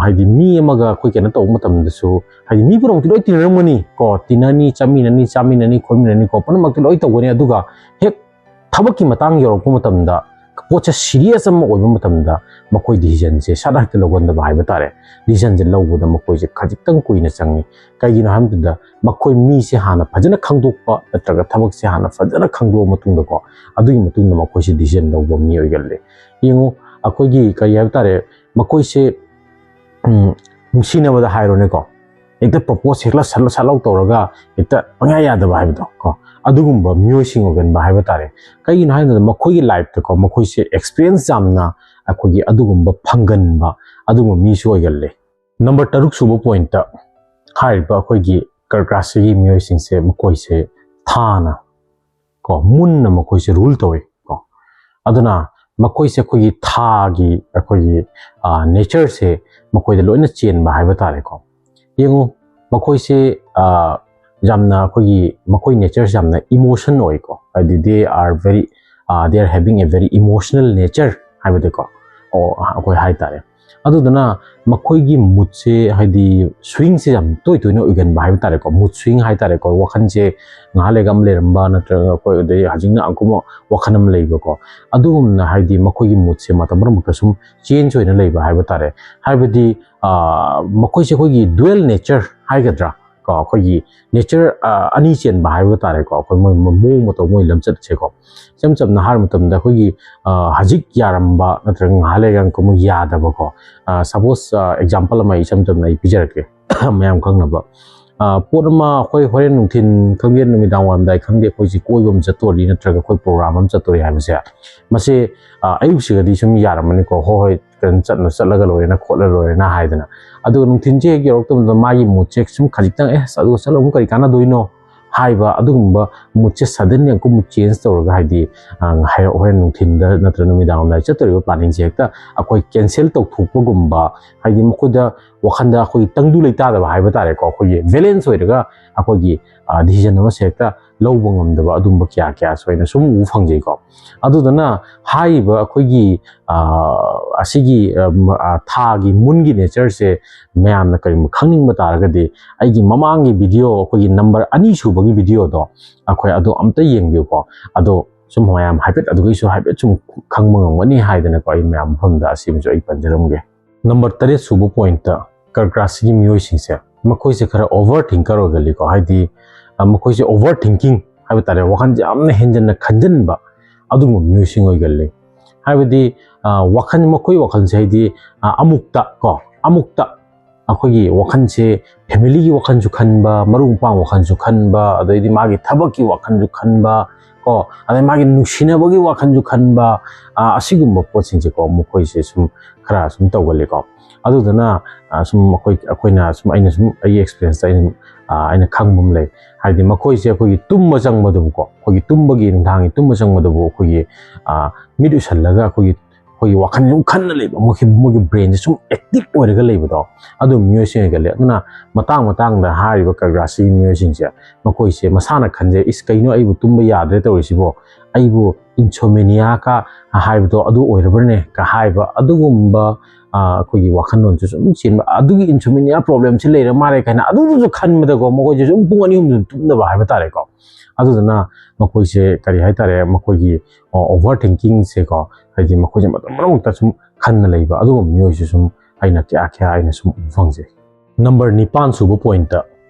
ꯍꯥꯏꯗꯤ ꯃꯤ ꯑꯃꯒ ꯑꯩꯈꯣꯏ ꯀꯩꯅꯣ ꯇꯧꯕ ꯃꯇꯝꯗꯁꯨ, ꯍꯥꯏꯗꯤ ꯃꯤ ꯄꯨꯝꯅꯃꯛꯇꯤ ꯂꯣꯏ ꯇꯤꯟꯅꯔꯝꯒꯅꯤ ꯀꯣ, ꯇꯤꯟꯅꯅꯤ, ꯆꯥꯃꯤꯟꯅꯅꯤ, ꯆꯥꯃꯤꯟꯅꯅꯤ, ꯈꯣꯠꯃꯤꯟꯅꯅꯤ ꯀꯣ, ꯄꯨꯝꯅꯃꯛꯇꯤ ꯂꯣꯏ ꯇꯧꯒꯅꯤ꯫ ꯑꯗꯨꯒ ꯍꯦꯛ ꯊꯕꯛꯀꯤ ꯃꯇꯥꯡ ꯌꯧꯔꯛꯄ ꯃꯇꯝꯗ, ꯄꯣꯠꯁꯦ ꯁꯤꯔꯤꯌꯁ ꯑꯃ ꯑꯣꯏꯕ ꯃꯇꯝꯗ, ꯃꯈꯣꯏ ꯗꯤꯁꯤꯖꯟꯁꯦ ꯁꯠ ꯍꯦꯛꯇ ꯂꯧꯒꯟꯗꯕ ꯍꯥꯏꯕ ꯇꯥꯔꯦ꯫ ꯗꯤꯁꯤꯖꯟꯁꯦ ꯂꯧꯕꯗ ꯃꯈꯣꯏꯁꯦ ꯈꯖꯤꯛꯇꯪ ꯀꯨꯏꯅ ꯆꯪꯉꯤ꯫ ꯀꯩꯒꯤꯅꯣ ꯍꯥꯏꯕ ꯃꯇꯝꯗ, ꯃꯈꯣꯏ ꯃꯤꯁꯦ ꯍꯥꯟꯅ ꯐꯖꯅ ꯈꯪꯗꯣꯛꯄ ꯅꯠꯇ꯭ꯔꯒ ꯊꯕꯛꯁꯦ ꯍꯥꯟꯅ ꯐꯖꯅ ꯈꯪꯗꯣꯛꯑ ꯃꯇꯨꯡꯗꯀꯣ, ꯑꯗꯨꯒꯤ ꯃꯇꯨꯡꯗ ꯃꯈꯣꯏꯁꯦ ꯗꯤꯁꯤꯖꯟ ꯂꯧꯕ ꯃꯤ ꯑꯣꯏꯒꯜꯂꯤ꯫ ꯌꯦꯡꯉꯨ, ꯑꯩꯈꯣꯏꯒꯤ ꯀꯔꯤ ꯍꯥꯏꯕ ꯇꯥꯔꯦ, ꯃꯈꯣꯏꯁꯦ ꯅꯨꯡꯁꯤꯅꯕꯗ ꯍꯥꯏꯔꯣꯅꯦꯀꯣ, ꯍꯦꯛꯇ ꯄ꯭ꯔꯣꯄꯣꯁ ꯍꯦꯛꯇ ꯁꯠ ꯁꯠ ꯂꯥꯎ ꯇꯧꯔꯒ ꯍꯦꯛꯇ ꯄꯪꯌꯥ ꯌꯥꯗꯕ ꯍꯥꯏꯕꯗꯣ ꯀꯣ, ꯑꯗꯨꯒꯨꯝꯕ ꯃꯤꯑꯣꯏꯁꯤꯡ ꯑꯣꯏꯒꯟꯕ ꯍꯥꯏꯕ ꯇꯥꯔꯦ꯫ ꯀꯩꯒꯤꯅꯣ ꯍꯥꯏꯕꯗ, ꯃꯈꯣꯏꯒꯤ ꯂꯥꯏꯐꯇꯀꯣ, ꯃꯈꯣꯏꯁꯦ ꯑꯦꯛꯁꯄꯤꯔꯤꯌꯦꯟꯁ ꯌꯥꯝꯅ ꯑꯩꯈꯣꯏꯒꯤ ꯑꯗꯨꯒꯨꯝꯕ ꯐꯪꯒꯟꯕ ꯑꯗꯨꯒꯨꯝꯕ ꯃꯤꯁꯨ ꯑꯣꯏꯒꯜꯂꯦ꯫ ꯅꯝꯕꯔ ꯇꯔꯨꯛ ꯁꯨꯕ ꯄꯣꯏꯟꯠꯇ ꯍꯥꯏꯔꯤꯕ ꯑꯩꯈꯣꯏꯒꯤ ꯀꯔꯀ꯭ꯔꯥꯁꯤꯒꯤ ꯃꯤꯑꯣꯏꯁꯤꯡꯁꯦ, ꯃꯈꯣꯏꯁꯦ ꯊꯥꯅ ꯀꯣ, ꯃꯨꯟꯅ ꯃꯈꯣꯏꯁꯦ ꯔꯨꯜ ꯇꯧꯏ ꯀꯣ꯫ ꯑꯗꯨꯅ ꯃꯈꯣꯏꯁꯦ ꯑꯩꯈꯣꯏꯒꯤ ꯊꯥꯒꯤ, ꯑꯩꯈꯣꯏꯒꯤ ꯅꯦꯆꯔꯁꯦ ꯃꯈꯣꯏꯗ ꯂꯣꯏꯅ ꯆꯦꯟꯕ ꯍꯥꯏꯕ ꯇꯥꯔꯦꯀꯣ꯫ ꯌꯦꯡꯉꯨ, ꯃꯈꯣꯏꯁꯦ ꯌꯥꯝꯅ, ꯑꯩꯈꯣꯏꯒꯤ ꯃꯈꯣꯏ ꯅꯦꯆꯔꯁꯦ ꯌꯥꯝꯅ ꯏꯃꯣꯁꯟ ꯑꯣꯏꯀꯣ, ꯍꯥꯏꯗꯤ they are very, they are having a very emotional nature ꯍꯥꯏꯕꯗꯤꯀꯣ, ꯑꯣ, ꯑꯩꯈꯣꯏ ꯍꯥꯏꯇꯥꯔꯦ꯫ ꯑꯗꯨꯗꯨꯅ ꯃꯈꯣꯏꯒꯤ ꯃꯨꯠꯁꯦ, ꯍꯥꯏꯗꯤ ꯁ꯭ꯋꯤꯡꯁꯦ ꯌꯥꯝ ꯇꯣꯏ ꯇꯣꯏꯅ ꯑꯣꯏꯒꯟꯕ ꯍꯥꯏꯕ ꯇꯥꯔꯦꯀꯣ, ꯃꯨꯠ ꯁ꯭ꯋꯤꯡ ꯍꯥꯏ ꯇꯥꯔꯦꯀꯣ꯫ ꯋꯥꯈꯜꯁꯦ ꯉꯥꯏꯍꯥꯛ ꯂꯩꯔꯒ ꯑꯃ ꯂꯩꯔꯝꯕ, ꯅꯠꯇ꯭ꯔꯒ ꯑꯩꯈꯣꯏ ꯑꯗꯩ ꯍꯧꯖꯤꯛꯅ ꯑꯃꯨꯛꯀꯨꯝꯕ ꯋꯥꯈꯜ ꯑꯃ ꯂꯩꯕꯀꯣ꯫ ꯑꯗꯨꯒꯨꯝꯅ ꯍꯥꯏꯗꯤ ꯃꯈꯣꯏꯒꯤ ꯃꯨꯠꯁꯦ ꯃꯇꯝ ꯄꯨꯝꯅꯃꯛꯇ ꯁꯨꯝ ꯆꯦꯟꯖ ꯑꯣꯏꯅ ꯂꯩꯕ ꯍꯥꯏꯕ ꯇꯥꯔꯦ꯫ ꯍꯥꯏꯕꯗꯤ ꯃꯈꯣꯏꯁꯦ ꯑꯩꯈꯣꯏꯒꯤ ꯗꯨꯋꯦꯜ ꯅꯦꯆꯔ ꯍꯥꯏꯒꯗ꯭ꯔꯥ ꯀꯣ, ꯑꯩꯈꯣꯏꯒꯤ ꯅꯦꯆꯔ ꯑꯅꯤ ꯆꯦꯟꯕ ꯍꯥꯏꯕ ꯇꯥꯔꯦꯀꯣ꯫ ꯑꯩꯈꯣꯏ ꯃꯣꯏ ꯃꯑꯣꯡ ꯃꯇꯧ, ꯃꯣꯏ ꯂꯝꯆꯠꯁꯦꯀꯣ꯫ ꯏꯆꯝ ꯆꯝꯅ ꯍꯥꯏꯔ ꯃꯇꯝꯗ ꯑꯩꯈꯣꯏꯒꯤ ꯍꯧꯖꯤꯛ ꯌꯥꯔꯝꯕ ꯅꯠꯇ꯭ꯔꯒ ꯉꯥꯏꯍꯥꯛ ꯂꯩꯔꯒ ꯑꯃꯨꯛ ꯌꯥꯗꯕꯀꯣ꯫ ꯁꯄꯣꯁ, ꯑꯦꯛꯖꯥꯝꯄꯜ ꯑꯃ ꯑꯩ ꯏꯆꯝ ꯆꯝꯅ ꯑꯩ ꯄꯤꯖꯔꯛꯀꯦ, ꯃꯌꯥꯝ ꯈꯪꯅꯕ꯫ ꯄꯣꯠ ꯑꯃ ꯑꯩꯈꯣꯏ ꯍꯣꯔꯦꯟ ꯅꯨꯡꯊꯤꯟ ꯈꯪꯗꯦ, ꯅꯨꯃꯤꯗꯥꯡ ꯋꯥꯏꯔꯝꯗꯥꯏ ꯈꯪꯗꯦ, ꯑꯩꯈꯣꯏꯁꯤ ꯀꯣꯏꯕ ꯑꯃ ꯆꯠꯇꯣꯔꯤ ꯅꯠꯇ꯭ꯔꯒ ꯑꯩꯈꯣꯏ ꯄ꯭ꯔꯣꯒ꯭ꯔꯥꯝ ꯑꯃ ꯆꯠꯇꯣꯔꯤ ꯍꯥꯏꯕꯁꯦ, ꯃꯁꯦ ꯑꯌꯨꯛꯁꯤꯒꯗꯤ ꯁꯨꯝ ꯌꯥꯔꯝꯃꯅꯤꯀꯣ꯫ ꯍꯣꯏ, ꯍꯣꯏ, ꯀꯩꯅꯣ ꯆꯠꯅ ꯆꯠꯂꯒ ꯂꯣꯏꯔꯦꯅ ꯈꯣꯠꯂ ꯂꯣꯏꯔꯦꯅ ꯍꯥꯏꯗꯅ꯫ ꯑꯗꯨꯒ ꯅꯨꯡꯊꯤꯟꯁꯦ ꯍꯦꯛ ꯌꯧꯔꯛꯇꯕꯗ ꯃꯥꯒꯤ ꯃꯨꯠꯁꯦ ꯁꯨꯝ ꯈꯖꯤꯛꯇꯪ, "ꯑꯦ, ꯑꯗꯨꯒ ꯆꯠꯂꯒ ꯑꯃꯨꯛ ꯀꯔꯤ ꯀꯥꯟꯅꯗꯣꯏꯅꯣ?" ꯍꯥꯏꯕ ꯑꯗꯨꯒꯨꯝꯕ ꯃꯨꯠꯁꯦ ꯁꯗꯟꯂꯤ ꯑꯃꯨꯛꯀ ꯃꯨꯠ ꯆꯦꯟꯖ ꯇꯧꯔꯒ, ꯍꯥꯏꯗꯤ ꯍꯣꯔꯦꯟ ꯅꯨꯡꯊꯤꯟꯗ ꯅꯠꯇ꯭ꯔꯒ ꯅꯨꯃꯤꯗꯥꯡ ꯋꯥꯏꯔꯝꯗꯥꯏ ꯆꯠꯇꯧꯔꯤꯕ ꯄ꯭ꯂꯥꯅꯤꯡꯁꯦ ꯍꯦꯛꯇ ꯑꯩꯈꯣꯏ ꯀꯦꯟꯁꯦꯜ ꯇꯧꯊꯣꯛꯄꯒꯨꯝꯕ, ꯍꯥꯏꯗꯤ ꯃꯈꯣꯏꯗ ꯋꯥꯈꯟꯗ ꯑꯩꯈꯣꯏꯒꯤ ꯇꯪꯗꯨ ꯂꯩꯇꯥꯗꯕ ꯍꯥꯏꯕ ꯇꯥꯔꯦꯀꯣ꯫ ꯑꯩꯈꯣꯏꯒꯤ ꯕꯦꯂꯦꯟꯁ ꯑꯣꯏꯔꯒ ꯑꯩꯈꯣꯏꯒꯤ ꯗꯤꯁꯤꯖꯟ ꯑꯃꯁꯦ ꯍꯦꯛꯇ ꯂꯧꯕ ꯉꯝꯗꯕ ꯑꯗꯨꯝꯕ ꯀꯌꯥ ꯀꯌꯥꯁꯨ ꯑꯩꯅ ꯁꯨꯝ ꯎꯕ ꯐꯪꯖꯩꯀꯣ꯫ ꯑꯗꯨꯗꯨꯅ ꯍꯥꯏꯔꯤꯕ ꯑꯩꯈꯣꯏꯒꯤ ꯑꯁꯤꯒꯤ ꯊꯥꯒꯤ ꯃꯨꯟꯒꯤ ꯅꯦꯆꯔꯁꯦ ꯃꯌꯥꯝꯅ ꯀꯔꯤꯒꯨꯝꯕ ꯈꯪꯅꯤꯡꯕ ꯇꯥꯔꯒꯗꯤ, ꯑꯩꯒꯤ ꯃꯃꯥꯡꯒꯤ ꯚꯤꯗꯤꯑꯣ, ꯑꯩꯈꯣꯏꯒꯤ ꯅꯝꯕꯔ ꯑꯅꯤ ꯁꯨꯕꯒꯤ ꯚꯤꯗꯤꯑꯣꯗꯣ, ꯑꯩꯈꯣꯏ ꯑꯗꯨ ꯑꯝꯇ ꯌꯦꯡꯕꯤꯌꯨꯀꯣ꯫ ꯑꯗꯣ ꯁꯨꯝ ꯃꯌꯥꯝ ꯍꯥꯏꯐꯦꯠ, ꯑꯗꯨꯒꯤꯁꯨ ꯍꯥꯏꯐꯦꯠ ꯁꯨꯝ ꯈꯪꯕ ꯉꯝꯒꯅꯤ ꯍꯥꯏꯗꯅꯀꯣ, ꯑꯩ ꯃꯌꯥꯝ ꯃꯐꯝꯗ ꯑꯁꯤꯃꯁꯨ ꯑꯩ ꯄꯟꯖꯔꯝꯒꯦ꯫ ꯅꯝꯕꯔ ꯇꯔꯦꯠ ꯁꯨꯕ ꯄꯣꯏꯟꯠꯇ, ꯀꯔꯀ꯭ꯔꯥꯁꯤꯒꯤ ꯃꯤꯑꯣꯏꯁꯤꯡꯁꯦ, ꯃꯈꯣꯏꯁꯦ ꯈꯔ ꯑꯣꯚꯔ ꯊꯤꯡꯀꯔ ꯑꯣꯏꯒꯜꯂꯤꯀꯣ꯫ ꯍꯥꯏꯗꯤ ꯃꯈꯣꯏꯁꯦ ꯑꯣꯚꯔ ꯊꯤꯡꯀꯤꯡ ꯍꯥꯏꯕ ꯇꯥꯔꯦ, ꯋꯥꯈꯜꯁꯦ ꯌꯥꯝꯅ ꯍꯦꯟꯖꯟꯅ ꯈꯟꯖꯟꯕ ꯑꯗꯨꯒꯨꯝꯕ ꯃꯤꯑꯣꯏꯁꯤꯡ ꯑꯣꯏꯒꯜꯂꯤ꯫ ꯍꯥꯏꯕꯗꯤ ꯋꯥꯈꯜ, ꯃꯈꯣꯏ ꯋꯥꯈꯜꯁꯦ ꯍꯥꯏꯗꯤ ꯑꯃꯨꯛꯇ ꯀꯣ, ꯑꯃꯨꯛꯇ ꯑꯩꯈꯣꯏꯒꯤ ꯋꯥꯈꯜꯁꯦ, ꯐꯦꯃꯤꯂꯤꯒꯤ ꯋꯥꯈꯜꯁꯨ ꯈꯟꯕ, ꯃꯔꯨꯞ ꯃꯄꯥꯡ ꯋꯥꯈꯜꯁꯨ ꯈꯟꯕ, ꯑꯗꯩꯗꯤ ꯃꯥꯒꯤ ꯊꯕꯛꯀꯤ ꯋꯥꯈꯜꯁꯨ ꯈꯟꯕ ꯀꯣ, ꯑꯗꯩ ꯃꯥꯒꯤ ꯅꯨꯡꯁꯤꯅꯕꯒꯤ ꯋꯥꯈꯜꯁꯨ ꯈꯟꯕ, ꯑꯁꯤꯒꯨꯝꯕ ꯄꯣꯠꯁꯤꯡꯁꯦꯀꯣ, ꯃꯈꯣꯏꯁꯦ ꯁꯨꯝ ꯈꯔ ꯁꯨꯝ ꯇꯧꯒꯜꯂꯤꯀꯣ꯫ ꯑꯗꯨꯗꯨꯅ ꯁꯨꯝ ꯑꯩꯈꯣꯏ, ꯑꯩꯈꯣꯏꯅ ꯁꯨꯝ, ꯑꯩꯅ ꯁꯨꯝ ꯑꯩꯒꯤ ꯑꯦꯛꯁꯄꯤꯔꯤꯌꯦꯟꯁꯇ ꯑꯩꯅ ꯑꯩꯅ ꯈꯪꯕ ꯑꯃ ꯂꯩ꯫ ꯍꯥꯏꯗꯤ ꯃꯈꯣꯏꯁꯦ ꯑꯩꯈꯣꯏꯒꯤ ꯇꯨꯝꯕ ꯆꯪꯕꯗꯕꯨꯀꯣ, ꯑꯩꯈꯣꯏꯒꯤ ꯇꯨꯝꯕꯒꯤ, ꯅꯨꯡꯗꯥꯡꯒꯤ ꯇꯨꯝꯕ ꯆꯪꯕꯗꯕꯨ ꯑꯩꯈꯣꯏꯒꯤ ꯃꯤꯠ ꯎꯏꯁꯜꯂꯒ ꯑꯩꯈꯣꯏꯒꯤ ꯑꯩꯈꯣꯏꯒꯤ ꯋꯥꯈꯜ ꯁꯨꯝ ꯈꯟꯅ ꯂꯩꯕ, ꯃꯈꯣꯏꯒꯤ ꯃꯣꯏꯒꯤ ꯕ꯭ꯔꯦꯟꯁꯦ ꯁꯨꯝ ꯑꯦꯛꯇꯤꯞ ꯑꯣꯏꯔꯒ ꯂꯩꯕꯗꯣ, ꯑꯗꯨꯝ ꯃꯤꯑꯣꯏꯁꯤꯡ ꯑꯣꯏꯒꯜꯂꯦ꯫ ꯑꯗꯨꯅ ꯃꯇꯥꯡ ꯃꯇꯥꯡꯗ ꯍꯥꯏꯔꯤꯕ ꯀꯒ꯭ꯔꯥꯁꯤꯒꯤ ꯃꯤꯑꯣꯏꯁꯤꯡꯁꯦ, ꯃꯈꯣꯏꯁꯦ ꯃꯁꯥꯅ ꯈꯟꯖꯩ, "ꯏꯁ, ꯀꯩꯅꯣ, ꯑꯩꯕꯨ ꯇꯨꯝꯕ ꯌꯥꯗ꯭ꯔꯦ ꯇꯧꯔꯤꯁꯤꯕꯣ? ꯑꯩꯕꯨ ꯏꯟꯁꯣꯃꯦꯅꯤꯌꯥꯒ ꯍꯥꯏꯕꯗꯣ ꯑꯗꯨ ꯑꯣꯏꯔꯕ꯭ꯔꯅꯦ?" ꯀ ꯍꯥꯏꯕ ꯑꯗꯨꯒꯨꯝꯕ ꯑꯩꯈꯣꯏꯒꯤ ꯋꯥꯈꯜꯂꯣꯟꯁꯨ ꯁꯨꯝ ꯆꯦꯟꯕ, ꯑꯗꯨꯒꯤ ꯏꯟꯁꯣꯃꯦꯅꯤꯌꯥ ꯄ꯭ꯔꯣꯕ꯭ꯂꯦꯝꯁꯤ ꯂꯩꯔ ꯃꯥꯜꯂꯦ ꯀꯥꯏꯅ ꯑꯗꯨꯗꯨꯁꯨ ꯈꯟꯕꯗꯀꯣ, ꯃꯈꯣꯏꯁꯦ ꯁꯨꯝ ꯄꯨꯡ ꯑꯅꯤ ꯑꯍꯨꯝ ꯁꯨꯝ ꯇꯨꯝꯗꯕ ꯍꯥꯏꯕ ꯇꯥꯔꯦꯀꯣ꯫ ꯑꯗꯨꯗꯨꯅ ꯃꯈꯣꯏꯁꯦ ꯀꯔꯤ ꯍꯥꯏꯇꯥꯔꯦ, ꯃꯈꯣꯏꯒꯤ ꯑꯣꯚꯔ ꯊꯤꯡꯀꯤꯡꯁꯦꯀꯣ, ꯍꯥꯏꯗꯤ ꯃꯈꯣꯏꯁꯦ ꯃꯇꯝ ꯄꯨꯝꯅꯃꯛꯇ ꯁꯨꯝ ꯈꯟꯅ ꯂꯩꯕ ꯑꯗꯨꯒꯨꯝꯕ ꯃꯤꯑꯣꯏꯁꯨ ꯁꯨꯝ ꯑꯩꯅ ꯀꯌꯥ ꯀꯌꯥ ꯑꯩꯅ ꯁꯨꯝ ꯎꯕ ꯐꯪꯖꯩ꯫ ꯅꯝꯕꯔ ꯅꯤꯄꯥꯟ ꯁꯨꯕ ꯄꯣꯏꯟꯠꯇ